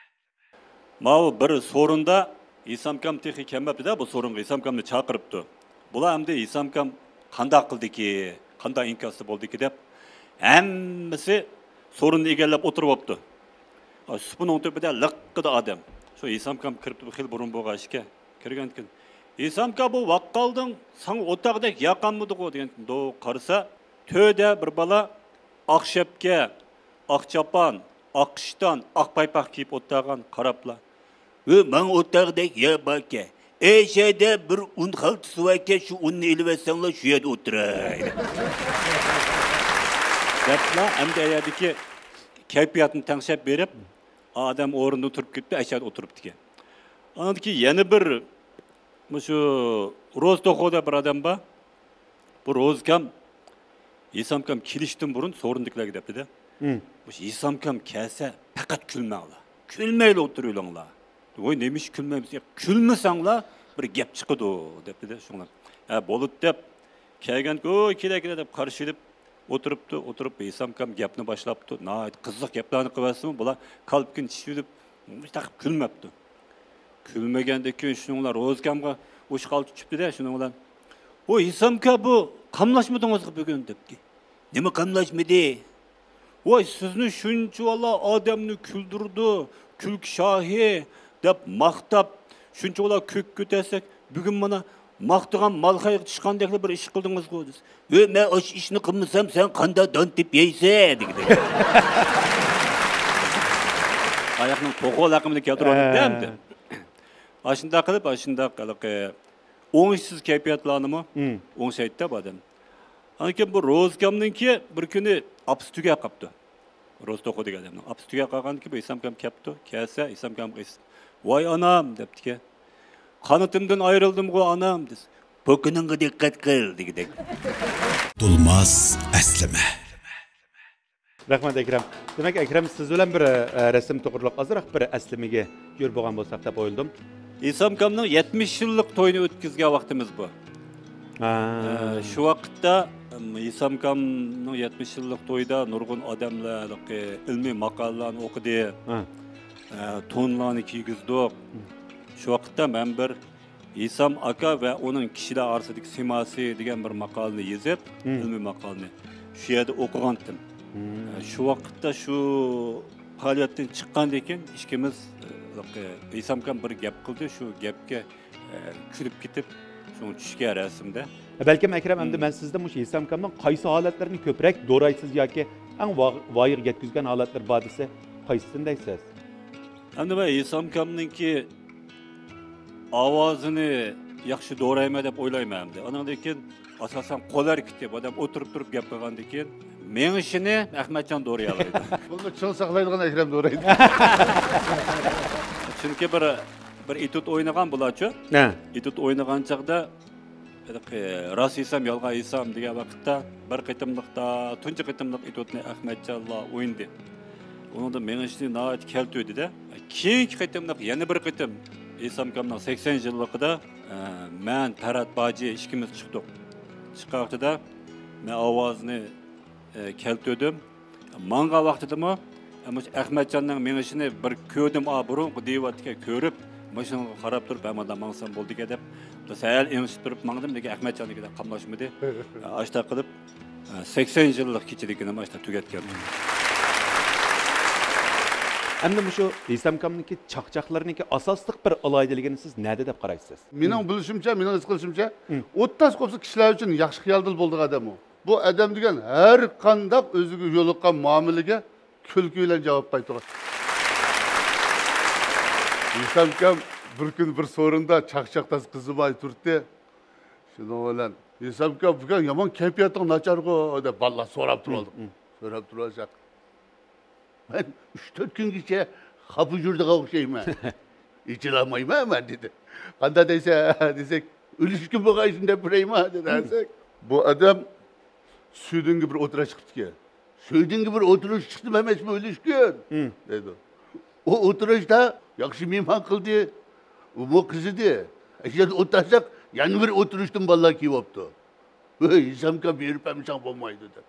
ماۋۇ بىر سورۇندا ھېسامكام تېخى كەلمەپتۇ-دە، بۇ سورۇنغا ھېسامكامنى چاقىرىپتۇ. بۇلار ئەمدى ھېسامكام قانداق قىلدىكى، قانداق ئىنكاستا بولدىكى دەپ، ھەممىسى سورۇننى ئىگىلەپ ئولتۇرۇۋاپتۇ. سۇپىنىڭ تۆپىدە لىققىدە ئادەم. شۇ ھېسامكام كىرىپتۇ، بۇ خېلى بۇرۇن بولغان ئىشكەن. كىرگەندىكىن، ھېسامكا، بۇ ۋاققالدىڭ ساڭا ئولتۇردەك ياقامدىغۇ دېگەندىكىن، دو قارىسا، تۆدە بىر بالا ئاق شەپكە، ئاق چاپان، ئاق ئىشتان، ئاق پايپاق كىيىپ ئولتۇرغان قاراپلا. ۋە ماڭا ئولتۇردەك يەر باركەن. ئەشەدە بىر ئۇن خالتىسى باركەن، شۇ ئۇننى ئېلىۋەتسەڭلار شۇ يەردە ئولتۇراي. دەپلا ئەمدى ئەيەردىكى كەيپىياتنى تەڭشەپ بېرىپ، ئادەم ئورنىدىن تۇرۇپ كېتىپتۇ، ئەشەدە ئولتۇرۇپتىكەن. ئاندىن كېيىن يەنە بىر، مۇشۇ روزتوخۇ دەپ بىر ئادەم بار. بۇ روزىكام، ھېسامكام كېلىشتىن بۇرۇن سورۇندىكىلەرگە دەپتىدە، مۇشۇ ھېسامكام كەلسە پەقەت كۈلمەڭلار، كۈلمەيلا ئولتۇرۇۋېلىڭلار. ۋاي، نېمە ئىش كۈلمەيمىز؟ يا، كۈلمىسەڭلار بىر گەپ چىقىدۇ دەپتىدە شۇڭلار. ھە، بولىدۇ دەپ كەلگەن، ئۇ كېلە كېلە دەپ قارشى ئېلىپ ئولتۇرۇپتۇ. ئولتۇرۇپ ھېسامكام گەپنى باشلاپتۇ. ناھايىتى قىزىق گەپلەرنى قىلىۋەتسىمۇ، بۇلار كالپۇكىنى چىشىۋېلىپ مۇشتاق كۈلمەپتۇ. كۈلمىگەندىن كېيىن شۇنىڭ بىلەن روزىكامغا ئۇشقال چۈشۈپتۇ-دە، شۇنىڭ بىلەن، ۋاي ھېسامكا، بۇ قاملاشمىدىڭىزغۇ بۈگۈن؟ دەپتۇ. نېمە قاملاشمىدى؟ ۋاي، سىزنى شۇنچىۋالا ئادەمنى كۈلدۈرىدۇ، كۈلكە شاھى دەپ ماختاپ، شۇنچىۋالا كۆك كۆتەرسەك، بۈگۈن مانا ماختىغان مالخايغا چىشقاندەكلا بىر ئىش قىلدىڭىزغۇ، دېسە، ۋە مەن ئاشۇ ئىشنى قىلمىسام، سەن قانداق دان تېپىپ يەيسەن؟ دېگۈدەك. ئاياقنىڭ توخۇ لەقىمىنى كەلتۈرۈۋالدىم ئەمدى. ئاشۇنداق قىلىپ، ئاشۇنداق ھېلىقى ئوڭۇشسىز كەيپىياتلارنىمۇ ئوڭشايدۇ-دە بۇ ئادەم. ئاندىن كېيىن بۇ روزىكامنىڭكى بىر كۈنى ئاپىسى تۈگەپ قاپتۇ. روزتوخۇ دېگەن ئادەمنىڭ ئاپىسى تۈگەپ قالغاندىن كېيىن بۇ ھېسامكام كەپتۇ. كەلسە، ھېسامكامغا ئېسىپ، ۋاي ئانام، دەپتىكەن. قانىتىمدىن ئايرىلدىمغۇ ئانام، دېسە، پوكىنىڭغا دىققەت قىل، دېگۈدەك. دولماس ئەسلىمە. رەھمەت، ئەكرەم. دېمەك، ئەكرەم، سىز بىلەن بىر، ئە، رەسىم توغرىلىق ئازراق بىر ئەسلىمىگە جۆر بولغان بولساق دەپ ئويلىدىم. ھېسامكامنىڭ يەتمىش يىللىق تويىنى ئۆتكۈزگەن ۋاقتىمىز بۇ. ھە. ئە، شۇ ۋاقىتتا، ئىم، ھېسامكامنىڭ يەتمىش يىللىق تويىدا نۇرغۇن ئادەملەر ھېلىقى ئىلمىي ماقالىلەرنى ئوقۇدى. ھە. ئە، تونلارنى كىيگۈزدۇق. شۇ ۋاقىتتا مەن بىر ھېسام ئاكا ۋە ئۇنىڭ كىشىلەر ئارىسىدىكى سىماسى دېگەن بىر ماقالىنى يېزىپ، مم. ئىلمىي ماقالىنى شۇ يەردە ئوقۇغانتىم. مم. شۇ ۋاقىتتا شۇ پائالىيەتتىن چىققاندىن كېيىن ئىككىمىز، ئە، ھېسامكام بىر گەپ قىلدى، شۇ گەپكە، ئە، كۈلۈپ كېتىپ، شۇڭا چۈشكەن رەسىمدە. بەلكىم ئەكرەم، ئەمدى مم. مەن سىزدىن مۇشۇ ھېسامكامنىڭ قايسى ھالەتلىرىنى كۆپرەك دورايسىز ياكى ئەڭ ۋا-، ۋايىغا يەتكۈزگەن ھالەتلىرى بار دېسە، قايسىسىنى دەيسىز؟ ئەمدى مەن ھېسامكامنىڭكى ئاۋازىنى ياخشى دورايمەن دەپ ئويلايمەن ئەمدى. ئانىڭدىن كېيىن ئاساسەن قول ھەرىكىتى، بۇ ئادەم ئولتۇرۇپ تۇرۇپ گەپ قىلغاندىن كېيىن مېڭىشىنى ئەخمەتجان دورايالايدۇ. بۇنى چىڭ ساقلايدىغان ئەكرەم دورايدۇ. چۈنكى بىر، بىر ئېتيۇد ئوينىغان بۇلارچۇ. ھە. ئېتيۇد ئوينىغان چاغدا ھېلىقى راست ھېسام، يالغان ھېسام دېگەن ۋاقىتتا بىر قېتىملىقتا، تۇنجى قېتىملىق ئېتيۇدنى ئەخمەتجانلا ئوينىدى. ئۇنىڭدا مېڭىشنى ناھايىتى كەلتۈردى-دە. كېيىنكى قېتىملىق يەنە بىر قېتىم ھېسامكامنىڭ سەكسەن يىللىقىدا، ئە، مەن، پەرھات باجى ئىككىمىز چىقتۇق. چىققان ۋاقتىدا مەن ئاۋازنى، ئە، كەلتۈردۈم. ماڭغان ۋاقتىدىمۇ، ئە، مۇشۇ ئەخمەتجاننىڭ مېڭىشىنى بىر كۆردۈم، ئا، بۇرۇنقى دېيىۋاتىدىكەن، كۆرۈپ، مۇشۇنىڭغا قاراپ تۇرۇپ، ھە، مانداق ماڭسام بولىدىكەن دەپ، سەل ئېڭىشىپ تۇرۇپ ماڭدىم، لېكىن ئەخمەتجاننىڭكىدەك قاملاشمىدى. ئاشۇنداق قىلىپ، ئە، سەكسەن يىللىق كېچىلىكىنى ئاشۇنداق تۈگەتكەن. ئەمدى مۇشۇ ھېسامكامنىڭكى چاقچاقلىرىنىڭكى ئاساسلىق بىر ئالاھىدىلىكىنى سىز نەدە دەپ قارايسىز؟ مېنىڭ بىلىشىمچە، مېنىڭ ھېس قىلىشىمچە، مم. ئوتتاز قوپسا كىشىلەر ئۈچۈن ياخشى خىيالدىلا بولىدىغان ئادەم ئۇ. بۇ ئادەم دېگەن ھەر قانداق ئۆزىگە يولۇققان مۇئامىلىگە كۈلكە بىلەن جاۋاب قايتۇرغان. ھېسامكام بىر كۈنى بىر سورۇندا چاقچاق تاز قىزىماي تۇرتتى. شۇنىڭ بىلەن، ھېسامكام، بۈگۈن يامان كەيپىياتىڭ ناچارغۇ، دەپ بالىلار سوراپ تۇرۇۋالدى. مم، مم. سوراپ تۇرۇۋالساق، مەن ئۈچ تۆت كۈنگىچە خاپا يۈرىدىغان ئوخشايمەن. ئېچىلالمايمەن مەن، دېدى. قانداق دەيسەن دېسەك، ئۆلۈشكە بولغايسىن دەپ بېرەيما، دېدى. دېسەك، بۇ ئادەم سۈيدۈنگە بىر ئولتۇراش چىقىپتىكەن. سۈيدۈنگە بىر ئولتۇراش چىقتىم ئەمەسمۇ، ئۆلۈشكە، دەيدۇ. ئۇ ئولتۇراشتا ياخشى مېھمان قىلدى، ئۇمۇ قىزىدى. ئەشۇ يەردە ئولتۇرساق، يەنە بىر ئولتۇرۇشتىن بالىلار كېلىۋاپتۇ. ھېسامكام بېرىپ ئەمسەڭ بولمايدۇ، دەپ.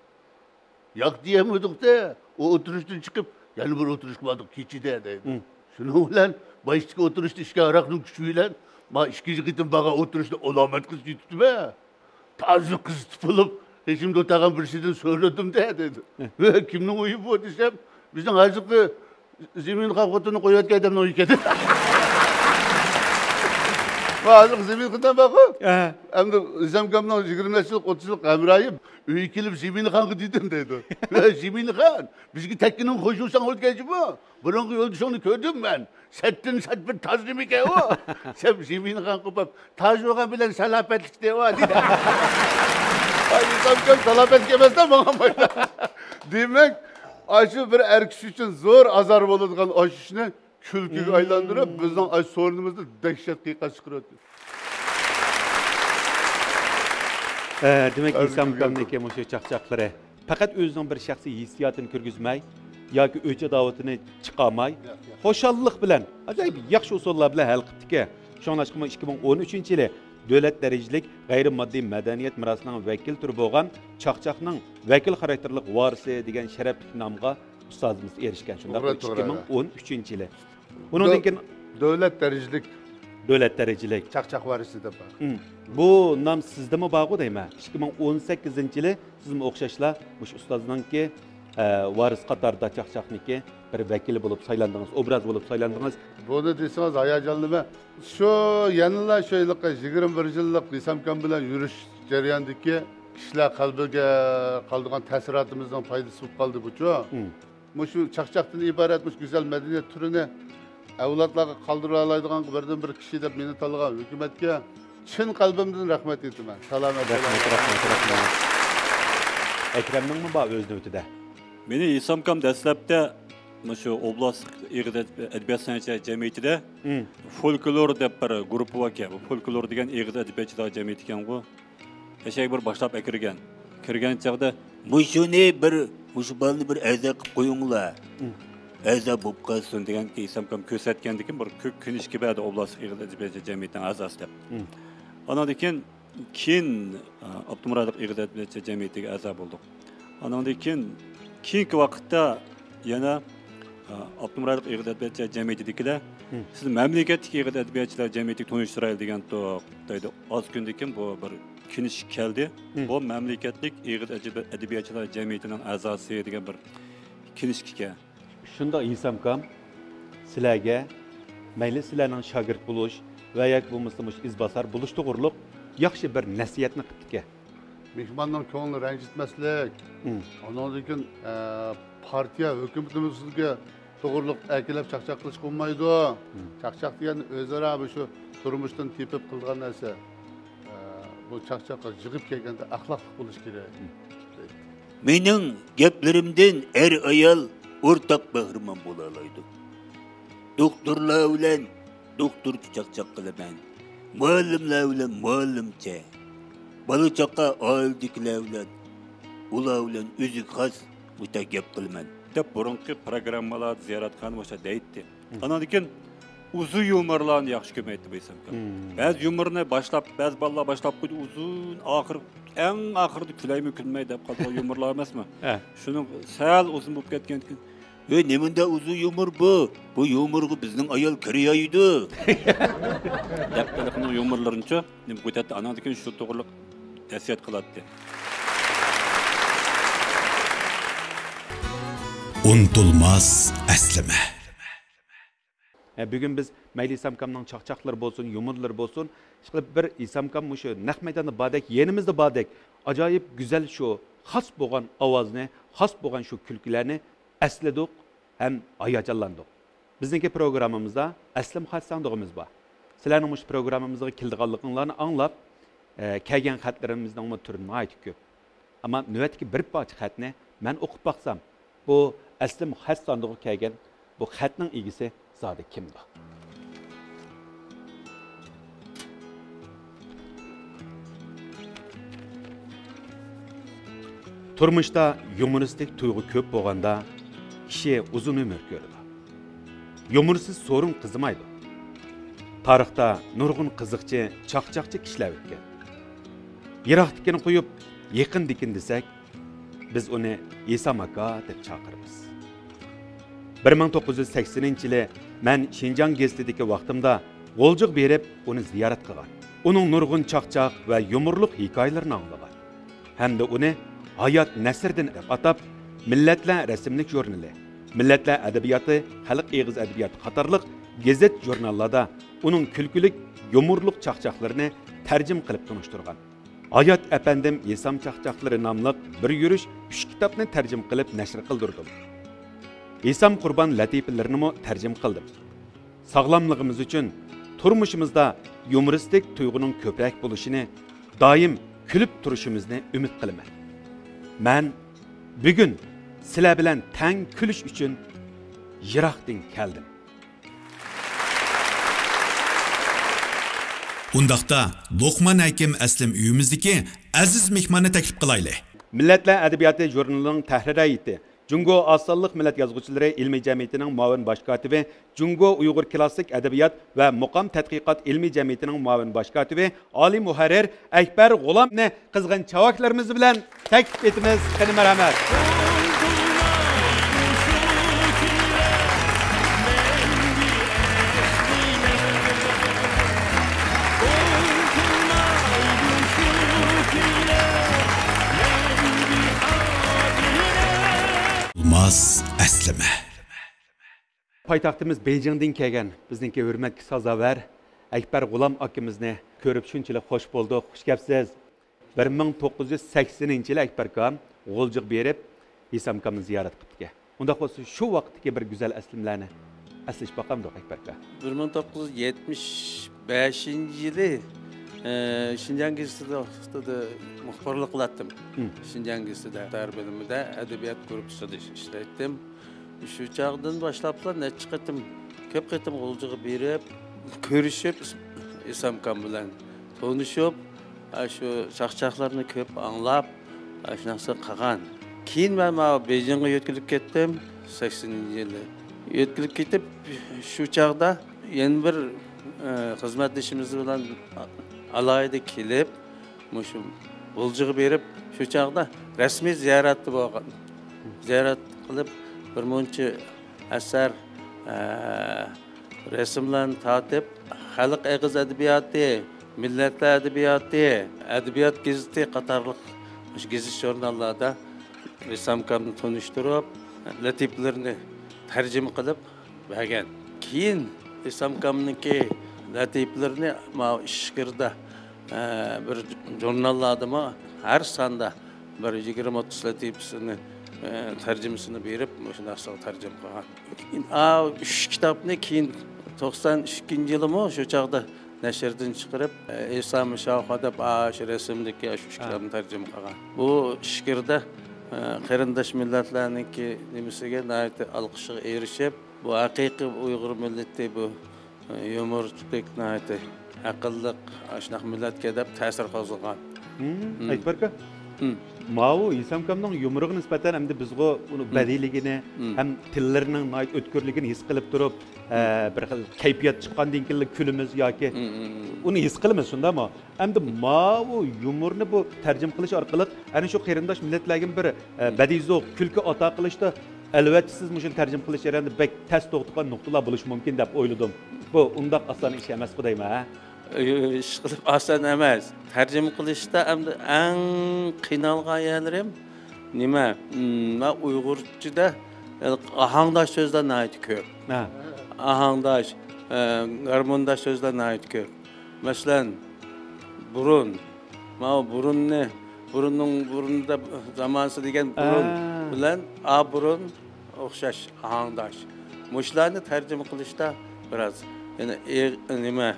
ياق دېيەلمىدۇق-دە، ئۇ ئولتۇرۇشتىن چىقىپ، يەنە بىر ئولتۇرۇشقا باردۇق كېچىدە، دەيدۇ. شۇنىڭ بىلەن باشتىكى ئولتۇرۇشتا ئىچكەن ھاراقنىڭ كۈچى بىلەن، ما ئىككىنچى قېتىم بارغان ئولتۇرۇشتا ئۇلامەت قىز يېتىپتۇ-دە. تازا قىزىتىپ بولۇپ، قېشىمدا ئولتۇرغان بىرسىدىن سورىدىم-دە، دەيدۇ. ھە، كىمنىڭ ئۆيى بۇ؟ دېسەم، بىزنىڭ ھازىرقى زېمىنخان خوتۇننى قويۇۋەتكەن ئادەمنىڭ ئۆيى ئىكەن. ھازىرقى زېمىنخان بارغۇ. ھە. ئەمدى ھېسامكامنىڭ يىگىرمە يىللىق، ئوتتۇز يىللىق ھەمراھى ئۆيگە كېلىپ زېمىنخانغا دېدىم، دەيدۇ. ھە، زېمىنخان، بىزگە تەككىنىڭ خوش بولساڭ بولىدىكەنچۇ بۇ؟ بۇرۇنقى يولدىشىڭنى كۆردۈم مەن. سەتتىن سەت بىر تاز نېمىكەن ئۇ؟ دەپ زېمىنخان قوپۇپ، تاز بولغان بىلەن سالاپەتلىك دەيۋا، دېدى. ھېسامكام سالاپەتلىك ئەمەس-دە، ماڭا مايدا. دېمەك، ئاشۇ بىر ئەر كىشى ئۈچۈن زور ئازار بولىدىغان ئاشۇ ئىشنى كۈلكىگە ئايلاندۇرۇپ، بىزنىڭ ئاشۇ سورۇنىمىزدا دەھشەت قىيقاس چىقىرىۋەتكەن. ئە، دېمەك، ئىسام ئاكامنىڭكى مۇشۇ چاقچاقلىرى پەقەت ئۆزىنىڭ بىر شەخسىي ھېسسىياتىنى كىرگۈزمەي ياكى ئۆچ-ئاداۋىتىنى چىقارماي، خۇشاللىق بىلەن ئاجايىپ ياخشى ئۇسۇللار بىلەن ھەل قىپتىكەن. شۇڭلاشقىمۇ ئىككى مىڭ ئون ئۈچىنچى يىلى دۆلەت دەرىجىلىك غەيرىي ماددىي مەدەنىيەت مىراسىنىڭ ۋەكىل تۈرى بولغان چاقچاقنىڭ ۋەكىل خاراكتېرلىق ۋارىسى دېگەن شەرەپلىك نامغا ئۇستازىمىز ئېرىشكەن. شۇنداق، توغرا، توغرا. ئىككى مىڭ ئون ئۈچىنچى يىلى. ئۇنىڭدىن دۆ-، كېيىن دۆلەت دەرىجىلىك دۆلەت دەرىجىلىك چاقچاق ۋارىسى دەپ بار. مم. بۇ نام سىزدىمۇ بارغۇ دەيمەن. ئىككى مىڭ ئون سەككىزىنچى يىلى سىزمۇ ئوخشاشلا مۇشۇ ئۇستازنىڭكى، ئە، ۋارىس قاتارىدا چاقچاقنىڭكى بىر ۋەكىلى بولۇپ سايلاندىڭىز، ئوبراز بولۇپ سايلاندىڭىز. بۇنى دېسىڭىز ھاياجانلىنىمەن. شۇ يەنىلا شۇ ھېلىقى يىگىرمە بىر يىللىق ئىسام ئاكام بىلەن يۈرۈش جەريانىدىكى كىشىلەر قەلبىگە قالىدىغان تەسىراتىمىزنىڭ پايدىسى بولۇپ قالدى بۇچۇ. مم. مۇشۇ چاقچاقتىن ئىبارەت مۇشۇ گۈزەل مەدەنىيەت تۈرىنى ئەۋلادلارغا قالدۇرۇۋالايدىغان بىردىنبىر كىشى دەپ مېنى تاللىغان ھۆكۈمەتكە چىن قەلبىمدىن رەھمەت ئېيتىمەن. سالامەت رەھمەت، بولۇڭلار. رەھمەت، رەھمەت. ئەكرەمنىڭمۇ بار ئۆز نۆۋىتىدە؟ مېنى ئىسام ئاكام دەسلەپتە مۇشۇ ئوبلاستلىق ئېغىز ئەدەبىيات سەنئەت جەمئىيىتىدە مم. فولكلور دەپ بىر گۇرۇپپا باركەن. بۇ فولكلور دېگەن ئېغىز ئەدەبىياتچىلار جەمئىيىتى ئىكەنغۇ. ئەشەگە بىر باشلاپ ئەكىرگەن. كىرگەن چاغدا، «مۇشۇنى بىر، مۇشۇ بالىنى بىر ئەزا قىلىپ قويۇڭلار. مم. ئەزا بولۇپ قالسۇن» دېگەن ئىسام ئاكام كۆرسەتكەندىكىن بىر كۆ-، كۆنۈشكە بەردى ئوبلاستلىق ئېغىز ئەدەبىيات جەمئىيىتىنىڭ ئەزاسى دەپ. مم. ئاناندىن كېيىن، كېيىن، ئا، ئاپتونوم رايونلۇق ئېغىز ئەدەبىيات جەمئىيىتىگە ئەزا بولدۇق. ئاناندىن كېيىن، كېيىنكى ۋاقىتتا يەنە، ئا، ئاپتونوم رايونلۇق ئېغىز ئەدەبىيات جەمئىيىتىدىكىلەر، مم. «سىز مەملىكەتلىك ئېغىز ئەدەبىياتچىلار جەمئىيىتىگە تونۇشتۇرايلى» دېگەنتۇق دەيدۇ. ئاز كۈندىن كېيىن بۇ بىر كېلىشىش كەلدى. مم. بۇ مەملىكەتلىك ئېغىز ئەدەبىياتچىلار جەمئىيىتىنىڭ ئەزاسى دېگەن بىر كېلىشىش ئىكەن. شۇنداق ئىسام ئاكام سىلەرگە مەيلى سىلەرنىڭ شاگىرت بولۇش ۋە ياكى بولمىسا مۇشۇ ئىزباسار بولۇش توغرۇلۇق ياخشى بىر نەسىھەتنى قىپتىكەن. مېھماننىڭ كۆڭلىنى رەنجىتمەسلىك. مم. ئۇنىڭدىن كېيىن، ئە، پارتىيە ھۆكۈمىتىمىزگە توغرۇلۇق ئەركىلەپ چاقچاق قىلىشقا بولمايدۇ. مم. چاقچاق دېگەن ئۆزئارا مۇشۇ تۇرمۇشتىن تېپىپ قىلىدىغان نەرسە. ئە، بۇ چاقچاققا يىغىپ كەلگەندە ئەخلاقلىق بولۇش كېرەك. مم. مېنىڭ گەپلىرىمدىن ئەر-ئايال ئورتاق بەھرىمەن بولالايدۇ. دوختۇرلار بىلەن دوختۇرچە چاقچاق قىلىمەن. مۇئەللىملەر بىلەن مۇئەللىمچە. بالا-چاقا، ئائىلىدىكىلەر بىلەن، ئۇلار بىلەن ئۆزىگە خاس مۇشۇنداق گەپ قىلىمەن. دەپ بۇرۇنقى پروگراممىلاردا زىيارەتخانا مۇشۇنداق دەيتتى. مم. ئاناندىن كېيىن ئۇزۇن يۇمۇرلارنى ياخشى كۆرمەيتتى بۇ ئىسام ئاكا. مم. بەزى يۇمۇرنى باشلاپ، بەزى بالىلار باشلاپ قويدى، ئۇزۇن، ئاخىر، ئەڭ ئاخىرىدا كۈلەيمۇ كۈلمەي دەپ قالىدىغان يۇمۇرلار ئەمەسمۇ؟ ھە. شۇنىڭ سەل ئۇزۇن بولۇپ كەتكەندىكىن، «ھۆي، نېمانداق ئۇزۇن يۇمۇر بۇ؟ بۇ يۇمۇرغا بىزنىڭ ئايال كىرەيدۇ!» دەپ، ھېلىقىنىڭ يۇمۇرلىرىنىچۇ نېمە قويۇۋەتتى. ئاناندىن كېيىن شۇ توغرىلىق نەسىھەت قىلاتتى. ئۇنتۇلماس ئەسلىمە. ھە، بۈگۈن بىز مەيلى ئىسام ئاكامنىڭ چاقچاقلىرى بولسۇن، يۇمۇرلىرى بولسۇن، ئىشقىلىپ بىر ئىسام ئاكام مۇشۇ نەق مەيداندا باردەك، يېنىمىزدا باردەك، ئاجايىپ گۈزەل شۇ خاس بولغان ئاۋازنى، خاس بولغان شۇ كۈلكىلەرنى ئەسلىدۇق ھەم ھاياجانلاندۇق. بىزنىڭكى پروگراممىمىزدا ئەسلىم خەت ساندۇقىمىز بار. سىلەرنىڭ مۇشۇ پروگراممىمىزغا كېلىدىغانلىقىڭلارنى ئاڭلاپ، ئە، كەلگەن خەتلىرىمىزنىڭمۇ تۈرى ناھايىتى كۆپ. ئەمما نۆۋەتتىكى بىر پارچە خەتنى مەن ئوقۇپ باقسام، بۇ ئەسلىم خەت ساندۇقىغا كەلگەن بۇ خەتنىڭ ئىگىسى زادى كىمدۇ؟ تۇرمۇشتا يۇمۇرىستىك تۇيغۇ كۆپ بولغاندا، كىشى ئۇزۇن ئۆمۈر كۆرىدۇ. يۇمۇرسىز سورۇن قىزىمايدۇ. تارىختا نۇرغۇن قىزىقچى، چاقچاقچى كىشىلەر ئۆتكەن. يىراقتىكىنى قويۇپ، يېقىندىكىنى دېسەك، بىز ئۇنى ھېسام ئاكا دەپ چاقىرىمىز. بىر مىڭ توققۇز يۈز سەكسىنىنچى يىلى مەن شىنجاڭ گېزىتىدىكى ۋاقتىمدا غۇلجىغا بېرىپ، ئۇنى زىيارەت قىلغان. ئۇنىڭ نۇرغۇن چاقچاق ۋە يۇمۇرلۇق ھېكايىلىرىنى ئاڭلىغان. ھەمدە ئۇنى ھايات نەسىردىن دەپ ئاتاپ، مىللەتلەر رەسىملىك ژۇرنىلى، مىللەتلەر ئەدەبىياتى، خەلق ئېغىز ئەدەبىياتى قاتارلىق گېزىت-ژۇرناللاردا ئۇنىڭ كۈلكىلىك، يۇمۇرلۇق چاقچاقلىرىنى تەرجىمە قىلىپ تونۇشتۇرغان. ھايات ئەپەندىم ھېسام چاقچاقلىرى ناملىق بىر يۈرۈش ئۈچ كىتابنى تەرجىمە قىلىپ نەشر قىلدۇردۇم. ھېسام قۇربان لەتىپىلىرىنىمۇ تەرجىمە قىلدىم. ساغلاملىقىمىز ئۈچۈن تۇرمۇشىمىزدا يۇمۇرىستىك تۇيغۇنىڭ كۆپرەك بولۇشىنى، دائىم كۈلۈپ تۇرۇشىمىزنى ئۈمىد قىلىمەن. مەن بۈگۈن سىلەر بىلەن تەڭ كۈلۈش ئۈچۈن يىراقتىن كەلدىم. ئۇنداقتا، لوقمان ھەكىم ئەسلىم ئۆيىمىزدىكى ئەزىز مېھماننى تەكلىپ قىلايلى. مىللەتلەر ئەدەبىياتى ژۇرنىلىنىڭ تەھرىر ھەيئىتى، جۇڭگو ئاز سانلىق مىللەت يازغۇچىلىرى ئىلمىي جەمئىيىتىنىڭ مۇئاۋىن باش كاتىپى، جۇڭگو ئۇيغۇر كىلاسسىك ئەدەبىيات ۋە مۇقام تەتقىقات ئىلمىي جەمئىيىتىنىڭ مۇئاۋىن باش كاتىپى، ئالىي مۇھەررىر ئەكبەر غۇلامنى قىزغىن چاۋاكلىرىمىز بىلەن تەكلىپ ئېتىمىز. قېنى، مەرھەمەت. يىلماز ئەسلىمە. پايتەختىمىز بېيجىڭدىن كەلگەن بىزنىڭكى ھۆرمەتكە سازاۋەر ئەكبەر غۇلام ئاكىمىزنى كۆرۈپ شۇنچىلىك خوش بولدۇق. خوش كەپسىز. بىر مىڭ توققۇز يۈز سەكسىنىنچى يىلى ئەكبەر ئاكام غۇلجىغا بېرىپ، ھېسام ئاكامنى زىيارەت قىپتىكەن. ئۇنداق بولسا، شۇ ۋاقىتتىكى بىر گۈزەل ئەسلىمىلەرنى ئەسلىشىپ باقامدۇق، ئەكبەر ئاكا؟ بىر مىڭ توققۇز يۈز يەتمىش بەشىنچى يىلى، ئە، شىنجاڭ گېزىتىدە ۋاقتىدا مۇخبىرلىق قىلاتتىم. مم. شىنجاڭ گېزىتىدە، تار بۆلۈمىدە ئەدەبىيات گۇرۇپپىسىدا ئىش-، ئىشلەيتتىم. شۇ چاغدىن باشلاپلا نەچچە قېتىم، كۆپ قېتىم غۇلجىغا بېرىپ، كۆرۈشۈپ، ئىس-، ھېسام ئاكام بىلەن تونۇشۇپ، ئاشۇ چاقچاقلارنى كۆپ ئاڭلاپ، ئاشۇنداقسا قىلغان. كېيىن مەن ماۋۇ بېيجىڭغا يۆتكىلىپ كەتتىم، سەكسىنىنچى يىلى. يۆتكىلىپ كېتىپ، شۇ چاغدا يەنە بىر، ئە، خىزمەتدىشىمىز بىلەن ئالاھىدە كېلىپ، مۇشۇ غۇلجىغا بېرىپ، شۇ چاغدا رەسمىي زىيارەتتە بولغان. زىيارەت قىلىپ، بىر مۇنچە ئەسەر، ئە، رەسىملەرنى تارتىپ، خەلق ئېغىز ئەدەبىياتى، مىللەتلەر ئەدەبىياتى، ئەدەبىيات گېزىتى قاتارلىق مۇشۇ گېزىت-ژۇرناللاردا ھېسام ئاكامنى تونۇشتۇرۇپ، لەتىپىلىرىنى تەرجىمە قىلىپ بەرگەن. كېيىن ھېسام ئاكامنىڭكى لەتىپىلىرىنى ماۋۇ ئىچكىرىدە، ئە، بىر ژۇرناللاردىمۇ ھەر ساندا بىر يىگىرمە ئوتتۇز لەتىپىسىنى، ئە، تەرجىمىسىنى بېرىپ، مۇشۇ نەرسىگە تەرجىمە قىلغان. ئا، ئۈچ كىتابنى كېيىن توقسان ئىككىنچى يىلىمۇ شۇ چاغدا نەشردىن چىقىرىپ، ئە، ئىسلام شاۋخۇا دەپ، ئا، شۇ رەسىمدىكى شۇ ئۈچ ھە. كىتابنى تەرجىمە قىلغان. بۇ ئىچكىرىدە، ئە، قېرىنداش مىللەتلەرنىڭكى نېمىسىگە ناھايىتى ئالقىشىغا ئېرىشىپ، بۇ ھەقىقىي ئۇيغۇر مىللىتى بۇ. يۇمۇرلۇق، ناھايىتى ئەقىللىق، ئاشۇنداق مىللەتكەن دەپ تەسىر قوزغىغان. ھىم، مم. ئەكبەر ئاكا، مم. ماۋۇ ھېسام ئاكامنىڭ يۇمۇرىغا نىسبەتەن ئەمدى بىزغۇ ئۇنى مم. بەدىئىيلىكىنى مم. ھەم تىللىرىنىڭ ناھايىتى ئۆتكۈرلۈكىنى ھېس قىلىپ تۇرۇپ، ئە، مم. بىر خىل كەيپىيات چىققاندىن كېيىنلا كۈلىمىز ياكى مم، مم، مم. ئۇنى ھېس قىلىمىز، شۇنداقمۇ؟ ئەمدى ماۋۇ يۇمۇرنى بۇ تەرجىمە قىلىش ئارقىلىق ئەنە شۇ قېرىنداش مىللەتلەرگىمۇ بىر، ئە، مم. بەدىئىي زوق، كۈلكە ئاتا قىلىشتا، ئەلۋەتتە، سىز مۇشۇنى تەرجىمە قىلىش جەريانىدا بەك تەس توختىغان نۇقتىلار بولۇشى مۇمكىن دەپ ئويلىدىم. بۇ ئۇنداق ئاسان ئىش ئەمەسقۇ دەيمەن، ھە؟ ئىشقىلىپ ئاسان ئەمەس. تەرجىمە قىلىشتا ئەمدى ئەڭ قىينالغان يەرلىرىم نېمە؟ مم، مەن ئۇيغۇرچىدا ئاھاڭداش سۆزلەر ناھايىتى كۆپ. ھە. ئاھاڭداش، ئە، گارمونداش سۆزلەر ناھايىتى كۆپ. مەسىلەن، بۇرۇن. ماۋۇ بۇرۇننى، بۇرۇننىڭ بۇرۇندا زامانىسى دېگەن بۇرۇن ئا. بىلەن ئابۇرۇن ئوخشاش، ئاھاڭداش. مۇشۇلارنى تەرجىمە قىلىشتا بىراز، يەنە ئېغ-، نېمە،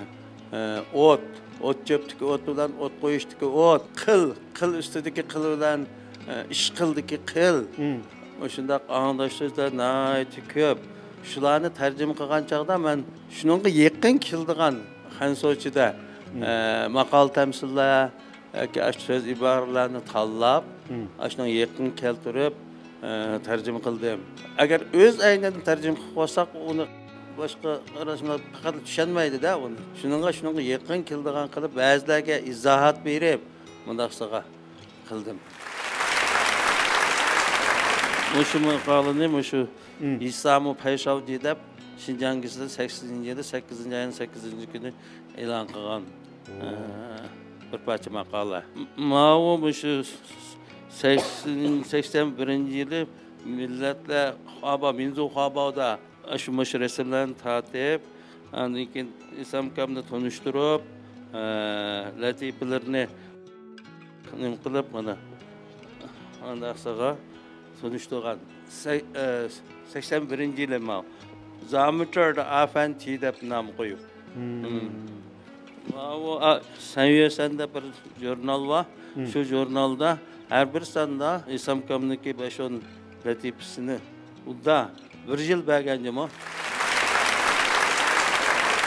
ئە، ئوت، ئوت چۆپتىكى ئوت بىلەن ئوت قويۇشتىكى ئوت، قىل، قىل ئۈستىدىكى قىل بىلەن، ئە، ئىشقىلدىكى قىل. مم. مۇشۇنداق ئاھاڭداش سۆزلەر ناھايىتى كۆپ. شۇلارنى تەرجىمە قىلغان چاغدا مەن شۇنىڭغا يېقىن كېلىدىغان خەنزۇچىدا، مم. ئە، ماقال تەمسىللەر ياكى ئاشۇ سۆز ئىبارىلەرنى تاللاپ، مم. ئاشۇنىڭغا يېقىن كەلتۈرۈپ، ئە، تەرجىمە قىلدىم. ئەگەر ئۆز ئەينىدىن تەرجىمە قىلىپ قويساق، ئۇنى باشقا قېرىنداشلار پەقەت چۈشەنمەيدۇ-دە ئۇنى. شۇنىڭغا شۇنىڭغا يېقىن كېلىدىغان قىلىپ، بەزىلەرگە ئىزاھات بېرىپ، مۇنداقسىغا قىلدىم. مۇشۇ ماقالىنى مۇشۇ مم. ھېسامۇ پەيشاۋجى دەپ شىنجاڭ گېزىتىدە سەككىزىنچى يىلى، سەككىزىنچى ئاينىڭ سەككىزىنچى كۈنى ئېلان قىلغان، ئوو. ئە، بىر پارچە ماقالە. م-، ماۋۇ مۇشۇ سەكسەن، سەكسەن بىرىنچى يىلى مىللەتلەر خۇاباۋ، مىنزۇ خۇاباۋدا ئاشۇ مۇشۇ رەسىملەرنى تارتىپ، ئاندىن كېيىن ھېسام ئاكامنى تونۇشتۇرۇپ، ئە، لەتىپىلىرىنى نېمە قىلىپ، مانا، ئانداقسىغا تونۇشتۇرغان. سەي-، ئە، سەكسەن بىرىنچى يىلى ماۋۇ زامىتاردا ئافەنتى دەپ نام قويۇپ. مم. مم. ماۋۇ، ئا، سەن يۈرسەن دەپ بىر ژۇرنال بار. مم. شۇ ژۇرنالدا ھەر بىر ساندا ھېسام ئاكامنىڭكى بەش ئون لەتىپىسىنى ئۇدا بىر يىل بەرگەن جۇمۇ.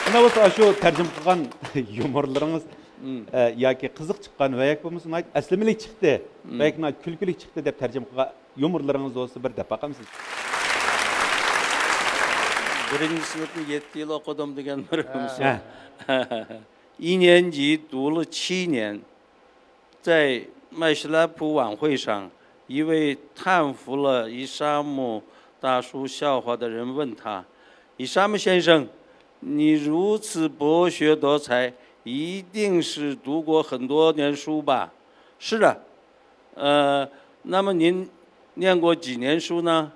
ئەنە بولسا شۇ تەرجىمە قىلغان يۇمۇرلىرىڭىز، مم. ئە، ياكى قىزىق چىققان ۋە ياكى بولمىسا ناھايىتى ئەسلىمىلىك چىقتى، مم. ۋە ياكى ناھايىتى كۈلكىلىك چىقتى دەپ تەرجىمە قىلغان يۇمۇرلىرىڭىز بولسا بىر دەپ باقامسىز؟ بىرىنچى سىنىپنى يەتتە يىل ئوقۇدۇم دېگەن بىر ھە. 一年级读了七年，在麦士拉普晚会上，一位叹服了伊沙姆大叔笑话的人问他：“伊沙姆先生，你如此博学多才，一定是读过很多年书吧？”“是的。”“呃，那么您念过几年书呢？”“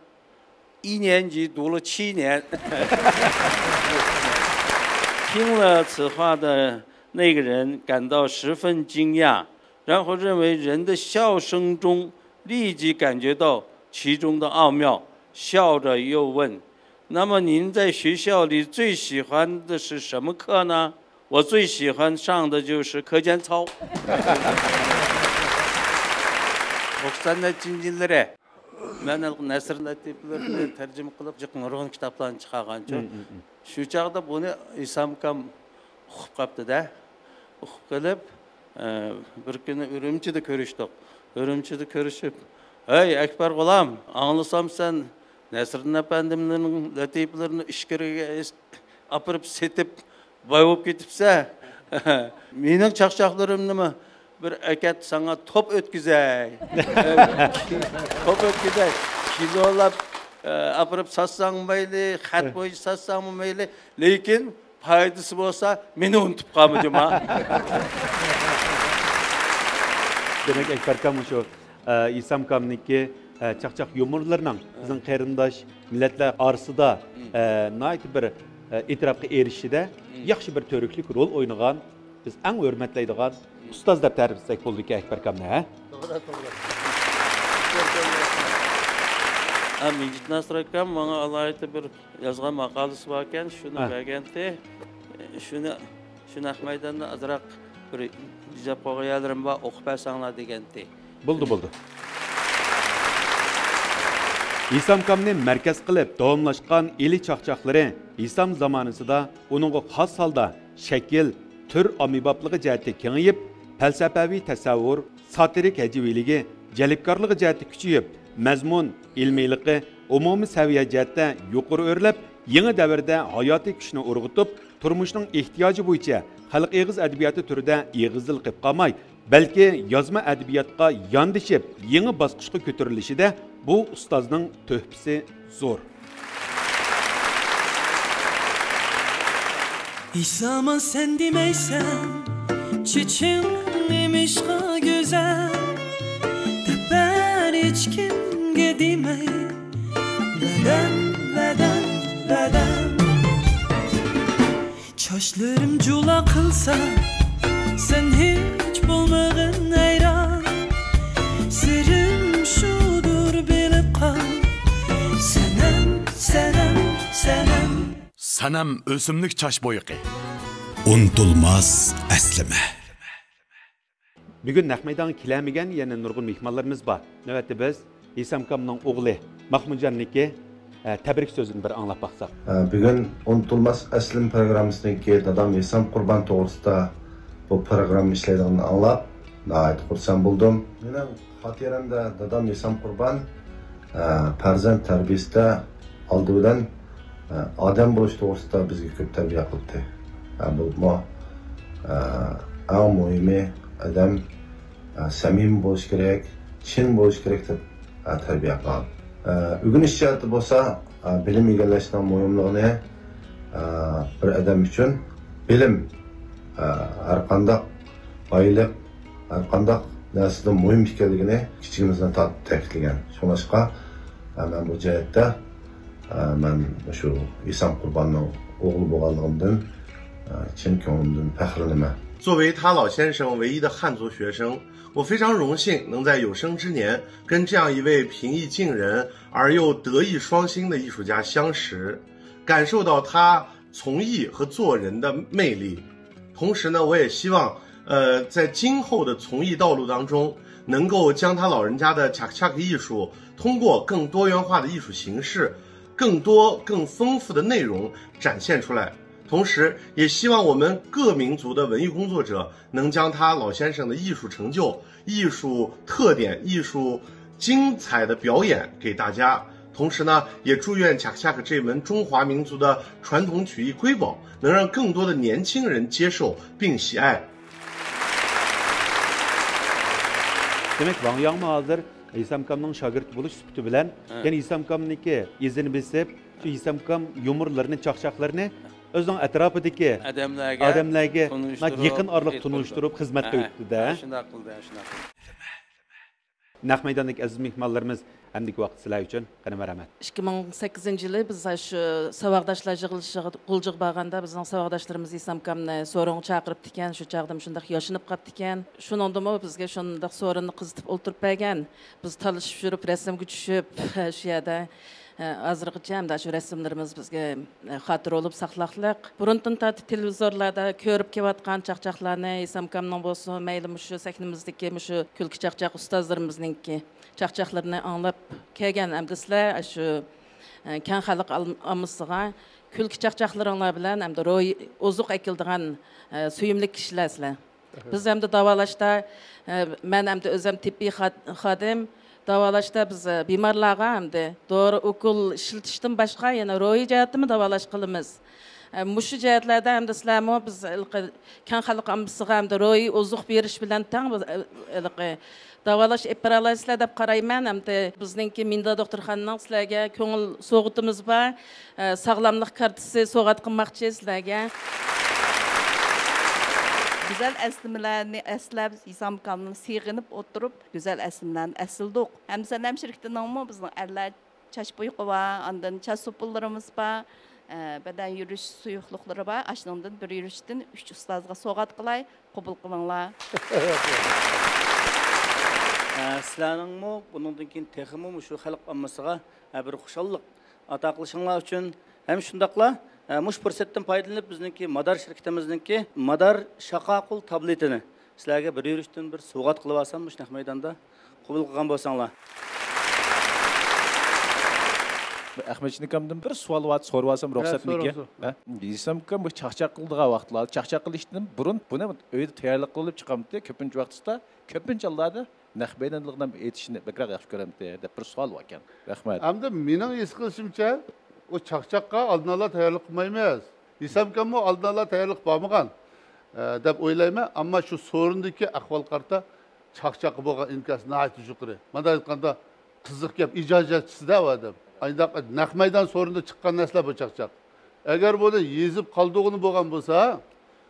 一年级读了七年。”听了此话的那个人感到十分惊讶，然后认为人的笑声中立即感觉到其中的奥妙，笑着又问：“那么您在学校里最喜欢的是什么课呢？”“我最喜欢上的就是课间操。” توقسان نەچچىنچى يىللىرى مەن ھېلىقى نەسر لەتىپىلىرىنى تەرجىمە قىلىپ، جىق نۇرغۇن كىتابلارنى چىقارغانچۇ. مم، مم، مم. شۇ چاغدا بۇنى ھېسام ئاكام ئۇقۇپ قاپتۇ-دە. ئۇقۇپ قېلىپ، ئە، بىر كۈنى ئۈرۈمچىدە كۆرۈشتۇق. ئۈرۈمچىدە كۆرۈشۈپ، «ھەي، ئەكبەر غۇلام، ئاڭلىسام سەن نەسرىدىن ئەپەندىمنىڭ لەتىپىلىرىنى ئىچكىرىگە ئېس-، ئاپىرىپ سېتىپ، باي بولۇپ كېتىپسەن. مېنىڭ چاقچاقلىرىمنىمۇ بىر ئەكەت ساڭا توپ ئۆتكۈزەي.» توپ ئۆتكۈزەي. كىلولاپ، ئە، ئاپىرىپ ساتساڭمۇ مەيلى، خەت بويىچە ساتساڭمۇ مەيلى. لېكىن پايدىسى بولسا، مېنى ئۇنتۇپ قالما جۇما. دېمەك، ئەكبەر ئاكام مۇشۇ، ئە، ھېسام ئاكامنىڭكى، ئە، چاقچاق يۇمۇرلىرىنىڭ بىزنىڭ قېرىنداش مىللەتلەر ئارىسىدا، ئە، ناھايىتى بىر، ئە، ئېتىراپقا ئېرىشىشىدە ياخشى بىر تۈۋرۈكلۈك رول ئوينىغان، بىز ئەڭ ھۆرمەتلەيدىغان ئۇستاز دەپ تەرىپلىسەك بولىدىكەن ئەكبەر ئاكامنى، ھە؟ توغرا، توغرا. ھە، مىجىت ناسىر ئاكام ماڭا ئالاھىدە بىر يازغان ماقالىسى باركەن، شۇنى ھە. بەرگەنتى. شۇنى، شۇ نەق مەيداندا ئازراق بىر يېزىپ قويغان يەرلىرىم بار، ئوقۇپ بەرسەڭلار دېگەنتى. بولدى، بولدى. ھېسام ئاكامنى مەركەز قىلىپ داۋاملاشقان ئىلى چاقچاقلىرى ھېسام زامانىسىدا ئۇنىڭغا خاس ھالدا شەكىل، تۈر ئاممىبابلىقى جەھەتتە كېڭىيىپ، پەلسەپەۋى تەسەۋۋۇر، ساتىرىك ھەجۋىيلىكى، جەلپكارلىقى جەھەتتە كۈچىيىپ، مەزمۇن، ئىلمىيلىقى، ئومۇمىي سەۋىيە جەھەتتە يۇقىرى ئۆرلەپ، يېڭى دەۋردە ھاياتىي كۈچنى ئۇرغۇتۇپ، تۇرمۇشنىڭ ئېھتىياجى بويىچە خەلق ئېغىز ئەدەبىياتى تۈرىدە ئېغىزدىلا قېلىپ قالماي، بەلكى يازما ئەدەبىياتقا ياندىشىپ، يېڭى باسقۇچقا كۆتۈرۈلۈشىدە بۇ ئۇستازنىڭ تۆھپىسى زور. ھېساما سەن دېمەيسەن، چېچىڭ نېمىشقا گۈزەل؟ دەپ بەر ھېچكىمگە دېمەي، ۋەدەم، ۋەدەم، ۋەدەم. چاچلىرىم جۇلا قىلسا، سەن ھېچ بولمىغىن ھەيران. سىرىم شۇدۇر، بىلىپ قال، سەنەم، سەنەم، سەنەم. سەنەم ئۆسۈملۈك چاچ بويىقى. ئۇنتۇلماس ئەسلىمە. بۈگۈن نەق مەيدانغا كېلەلمىگەن يەنە نۇرغۇن مېھمانلىرىمىز بار. نۆۋەتتە بىز ھېسام ئاكامنىڭ ئوغلى ماخمۇتجاننىڭكى، ئە، تەبرىك سۆزىنى بىر ئاڭلاپ باقساق. ئە، بۈگۈن ئۇنتۇلماس ئەسلىم پروگراممىسىنىڭكى دادام ھېسام قۇربان توغرىسىدا بۇ پروگرامما ئىشلەيدىغىنىنى ئاڭلاپ، ناھايىتى خۇرسەن بولدۇم. مېنىڭ خاتىرەمدە دادام ھېسام قۇربان، ئە، پەرزەنت تەربىيىسىدە ئالدى بىلەن، ئە، ئادەم بولۇش توغرىسىدا بىزگە كۆپ تەربىيە قىلدى. ئە، بولۇپمۇ، ئە، ئەڭ مۇھىمى ئادەم، ئە، سەمىمىي بولۇش كېرەك، چىن بولۇش كېرەك دەپ، ئە، تەربىيە قىلغان. ئە، ئۆگىنىش جەھەتتە بولسا، ئە، بىلىم ئىگىلەشنىڭ مۇھىملىقىنى، ئە، بىر ئادەم ئۈچۈن بىلىم، ئە، ھەرقانداق بايلىق، ھەرقانداق نەرسىدىن مۇھىم ئىكەنلىكىنى كىچىكىمىزدىن تارتىپ تەكىتلىگەن. شۇڭلاشقا، ئە، مەن بۇ جەھەتتە، ئە، مەن مۇشۇ ھېسام قۇرباننىڭ ئوغلى بولغانلىقىمدىن، ئە، چىن كۆڭلۈمدىن پەخىرلىنىمەن. 作为他老先生唯一的汉族学生，我非常荣幸能在有生之年跟这样一位平易近人而又德艺双馨的艺术家相识，感受到他从艺和做人的魅力。同时呢，我也希望，呃，在今后的从艺道路当中，能够将他老人家的 Chak Chak 艺术通过更多元化的艺术形式、更多更丰富的内容展现出来。同时，也希望我们各民族的文艺工作者能将他老先生的艺术成就、艺术特点、艺术精彩的表演给大家。同时呢，也祝愿 Chak Chak 这门中华民族的传统曲艺瑰宝能让更多的年轻人接受并喜爱。 دېمەك، ۋاڭ ياڭمۇ ھازىر ھېسامكامنىڭ شاگىرتى بولۇش سۈپىتى بىلەن، ھە، يەنە ھېسامكامنىڭكى ئىزىنى بېسىپ، شۇ ھېسامكام يۇمۇرلىرىنى، چاقچاقلىرىنى ئۆزىنىڭ ئەتراپىدىكى ئادەملەرگە، ئادەملەرگە تونۇشتۇرۇپ، يېقىن ئارىلىق تونۇشتۇرۇپ خىزمەت، ھە، قىلىۋېتىپتۇ-دە. ھە، شۇنداق قىلدى، ھە، شۇنداق قىلدى. نەق مەيداندىكى ئەزىز مېھمانلىرىمىز، ئەمدىكى ۋاقىت سىلەر ئۈچۈن. قېنى، مەرھەمەت. ئىككى مىڭ سەككىزىنچى يىلى بىز شۇ ساۋاقداشلار يىغىلىشىغا غۇلجىغا بارغاندا، بىزنىڭ ساۋاقداشلىرىمىز ھېسامكامنى سورۇنغا چاقىرىپتىكەن. شۇ چاغدا مۇشۇنداق ياشىنىپ قاپتىكەن. شۇنىڭدىمۇ بىزگە شۇنداق سورۇننى قىزىتىپ ئولتۇرۇپ بەرگەن. بىز تالىشىپ يۈرۈپ، رەسىمگە چۈشۈپ، شۇ يەردە، ئە، ھازىرغىچە ھەمدە شۇ رەسىملىرىمىز بىزگە، ئە، خاتىرە بولۇپ ساقلاقلىق. بۇرۇندىن تارتىپ تېلېۋىزورلاردا كۆرۈپ كېلىۋاتقان چاقچاقلارنى، ھېسامكامنىڭ بولسۇن، مەيلى مۇشۇ سەھنىمىزدىكى مۇشۇ كۈلكە چاقچاق ئۇستازلىرىمىزنىڭكى چاقچاقلىرىنى ئاڭلاپ كەلگەن. ئەمدى سىلەر شۇ، ئە، كەڭ خەلق ئال-، ئاممىسىغا كۈلكە چاقچاقلىرىڭلار بىلەن ئەمدى روھىي ئوزۇق ئەكېلىدىغان، ئە، سۆيۈملۈك كىشىلەر سىلەر. بىز ئەمدى داۋالاشتا، ئە، مەن ئەمدى ئۆزۈم تېببىي خاد-، خادىم، داۋالاشتا بىز، ئە، بىمارلارغا ئەمدى دورا، ئوكۇل ئىشلىتىشتىن باشقا يەنە روھىي جەھەتتىنمۇ داۋالاش قىلىمىز. ئە، مۇشۇ جەھەتلەردە ئەمدى سىلەرمۇ بىز ھېلىقى كەڭ خەلق ئاممىسىغا ئەمدى روھىي ئوزۇق بېرىش بىلەن تەڭ بىز، ئە، ھېلىقى داۋالاش ئېلىپ بارالايسىلەر دەپ قارايمەن. ئەمدى بىزنىڭكى مىندا دوختۇرخانىنىڭ سىلەرگە كۆڭۈل سوۋغىتىمىز بار. ئە، ساغلاملىق كارتىسى سوۋغات قىلماقچى سىلەرگە. گۈزەل ئەسلىمىلەرنى ئەسلەپ، ھېسامكامنى سېغىنىپ ئولتۇرۇپ، گۈزەل ئەسلىمىلەرنى ئەسلىدۇق. ھەمسەنەم شىركىتىنىڭمۇ بىزنىڭ ئەرلەر چاچ پۇيىقى بار، ئاندىن چاچ سوپۇنلىرىمىز بار، ئە، بەدەن يۈرۈش سۇيۇقلۇقلىرى بار. ئاشۇنىڭدىن بىر يۈرۈشتىن ئۈچ ئۇستازغا سوۋغات قىلاي، قوبۇل قىلىڭلار. ئە، سىلەرنىڭمۇ بۇنىڭدىن كېيىن تېخىمۇ مۇشۇ خەلق ئاممىسىغا، ئە، بىر خۇشاللىق ئاتا قىلىشىڭلار ئۈچۈن ھەم شۇنداقلا، ئە، مۇشۇ پۇرسەتتىن پايدىلىنىپ، بىزنىڭكى مادار شىركىتىمىزنىڭكى مادار شاقاقۇل تابلېتىنى سىلەرگە بىر يۈرۈشتىن بىر سوۋغات قىلىۋالسام، مۇشۇ نەق مەيداندا قوبۇل قىلغان بولساڭلار. ئەخمەتجان ئاكامدىن بىر سوئال بار، سورىۋالسام، ھە، رۇخسەتمىكىن؟ سورىسۇن. ھە؟ ھېسامكام بۇ چاقچاق قىلىدىغان ۋاقىتلاردا، چاقچاق قىلىشتىن بۇرۇن بۇنى ئۆيدە تەييارلىق قىلىپ چىقامتى، كۆپىنچە ۋاقىتتا، كۆپىنچە ھاللاردا نەق مەيدانلىقنى ئېيتىشنى بەكرەك ياخشى كۆرەمتى، دەپ بىر سوئال باركەن. رەھمەت. ئەمدى مېنىڭ ھېس قىلىشىمچە، ئۇ چاقچاققا ئالدىن ئالا تەييارلىق قىلمايمىز. ھېسامكاممۇ ئالدىن ئالا تەييارلىق بارمىغان، ئە، دەپ ئويلايمەن. ئەمما شۇ سورۇندىكى ئەھۋالغا قارىتا چاقچاققا بولغان ئىنكاس ناھايىتى يۇقىرى. مانداق ئېيتقاندا، قىزىق گەپ، ئىجادىيەتچىسىدە ئۇ ئادەم. ئانداق نەق مەيدان سورۇندا چىققان نەرسىلەر بۇ چاقچاق. ئەگەر بۇنى يېزىپ قالدۇرغىنى بولغان بولسا،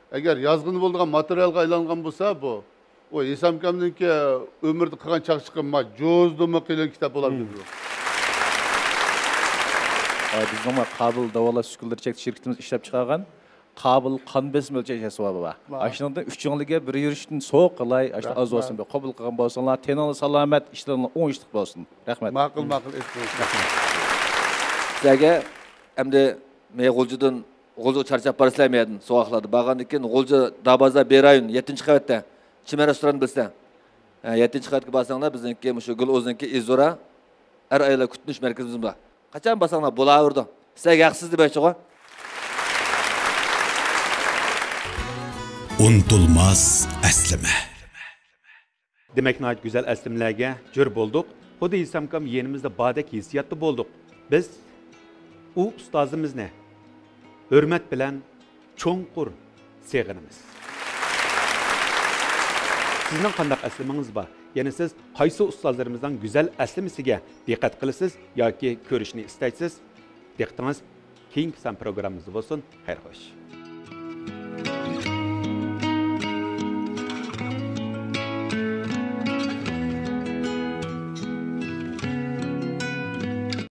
ئەگەر يازغىنى بولىدىغان ماتېرىيالغا ئايلانغان بولسا، بۇ، ئۇ ھېسامكامنىڭكى ئۆمرىدە قىلغان چاقچىقى ما جوزدىمۇ قېلىن كىتاب بولار. مم. بىلىدۇ. ئە، بىزنىڭ ما قابىل داۋالاش ئۈسكۈنىلىرى چەكلىك شىركىتىمىز ئىشلەپ چىقارغان قابىل قان بېسىم ئۆلچەش ئەسۋابى بار. بار. ئاشۇنىڭدىن ئۈچىڭلارگە بىر يۈرۈشتىن سوۋغا قىلاي، ئاشۇ ئاز بولسۇن، بىر قوبۇل قىلغان بولسۇڭلار، تېنىڭلار سالامەت، ئىشلىرىڭلار ئوڭۇشلۇق بولسۇن. رەھمەت. ماقۇل، ماقۇل، ئېيتىپ قويۇڭ. سىلەرگە ئەمدى مەن غۇلجىدىن، غۇلجىغا چارچاپ بارىسىلەر مەيەردىن سوغاقلاردا. بارغاندىن كېيىن غۇلجا دابازا بىر رايون يەتتىنچى قەۋەتتە چىمەن رېستوران بىلىسىلەر. ھە، يەتتىنچى قەۋەتكە بارساڭلار بىزنىڭكى مۇشۇ گۈل ئوزنىڭكى ئىززورا ئەر ئاياللار كۈتۈنۈش مەركىزىمىز بار. قاچان بارساڭلار بولاۋېرىدۇ. سىلەرگە ھەقسىز دېمەكچىغۇ. ئۇنتۇلماس ئەسلىمە. دېمەك، ناھايىتى گۈزەل ئەسلىمىلەرگە جۆر بولدۇق. خۇددى ھېسامكام يېنىمىزدا باردەك ھېسسىياتتا بولدۇق. بىز ئۇ ئۇستازىمىزنى ھۆرمەت بىلەن چوڭقۇر سېغىنىمىز. سىزنىڭ قانداق ئەسلىمىڭىز بار؟ يەنى سىز قايسى ئۇستازلىرىمىزنىڭ گۈزەل ئەسلىمىسىگە دىققەت قىلىسىز ياكى كۆرۈشنى ئىستەيسىز؟ دىققىتىڭىز كېيىنكى سان پروگراممىمىزدا بولسۇن. خەير خوش.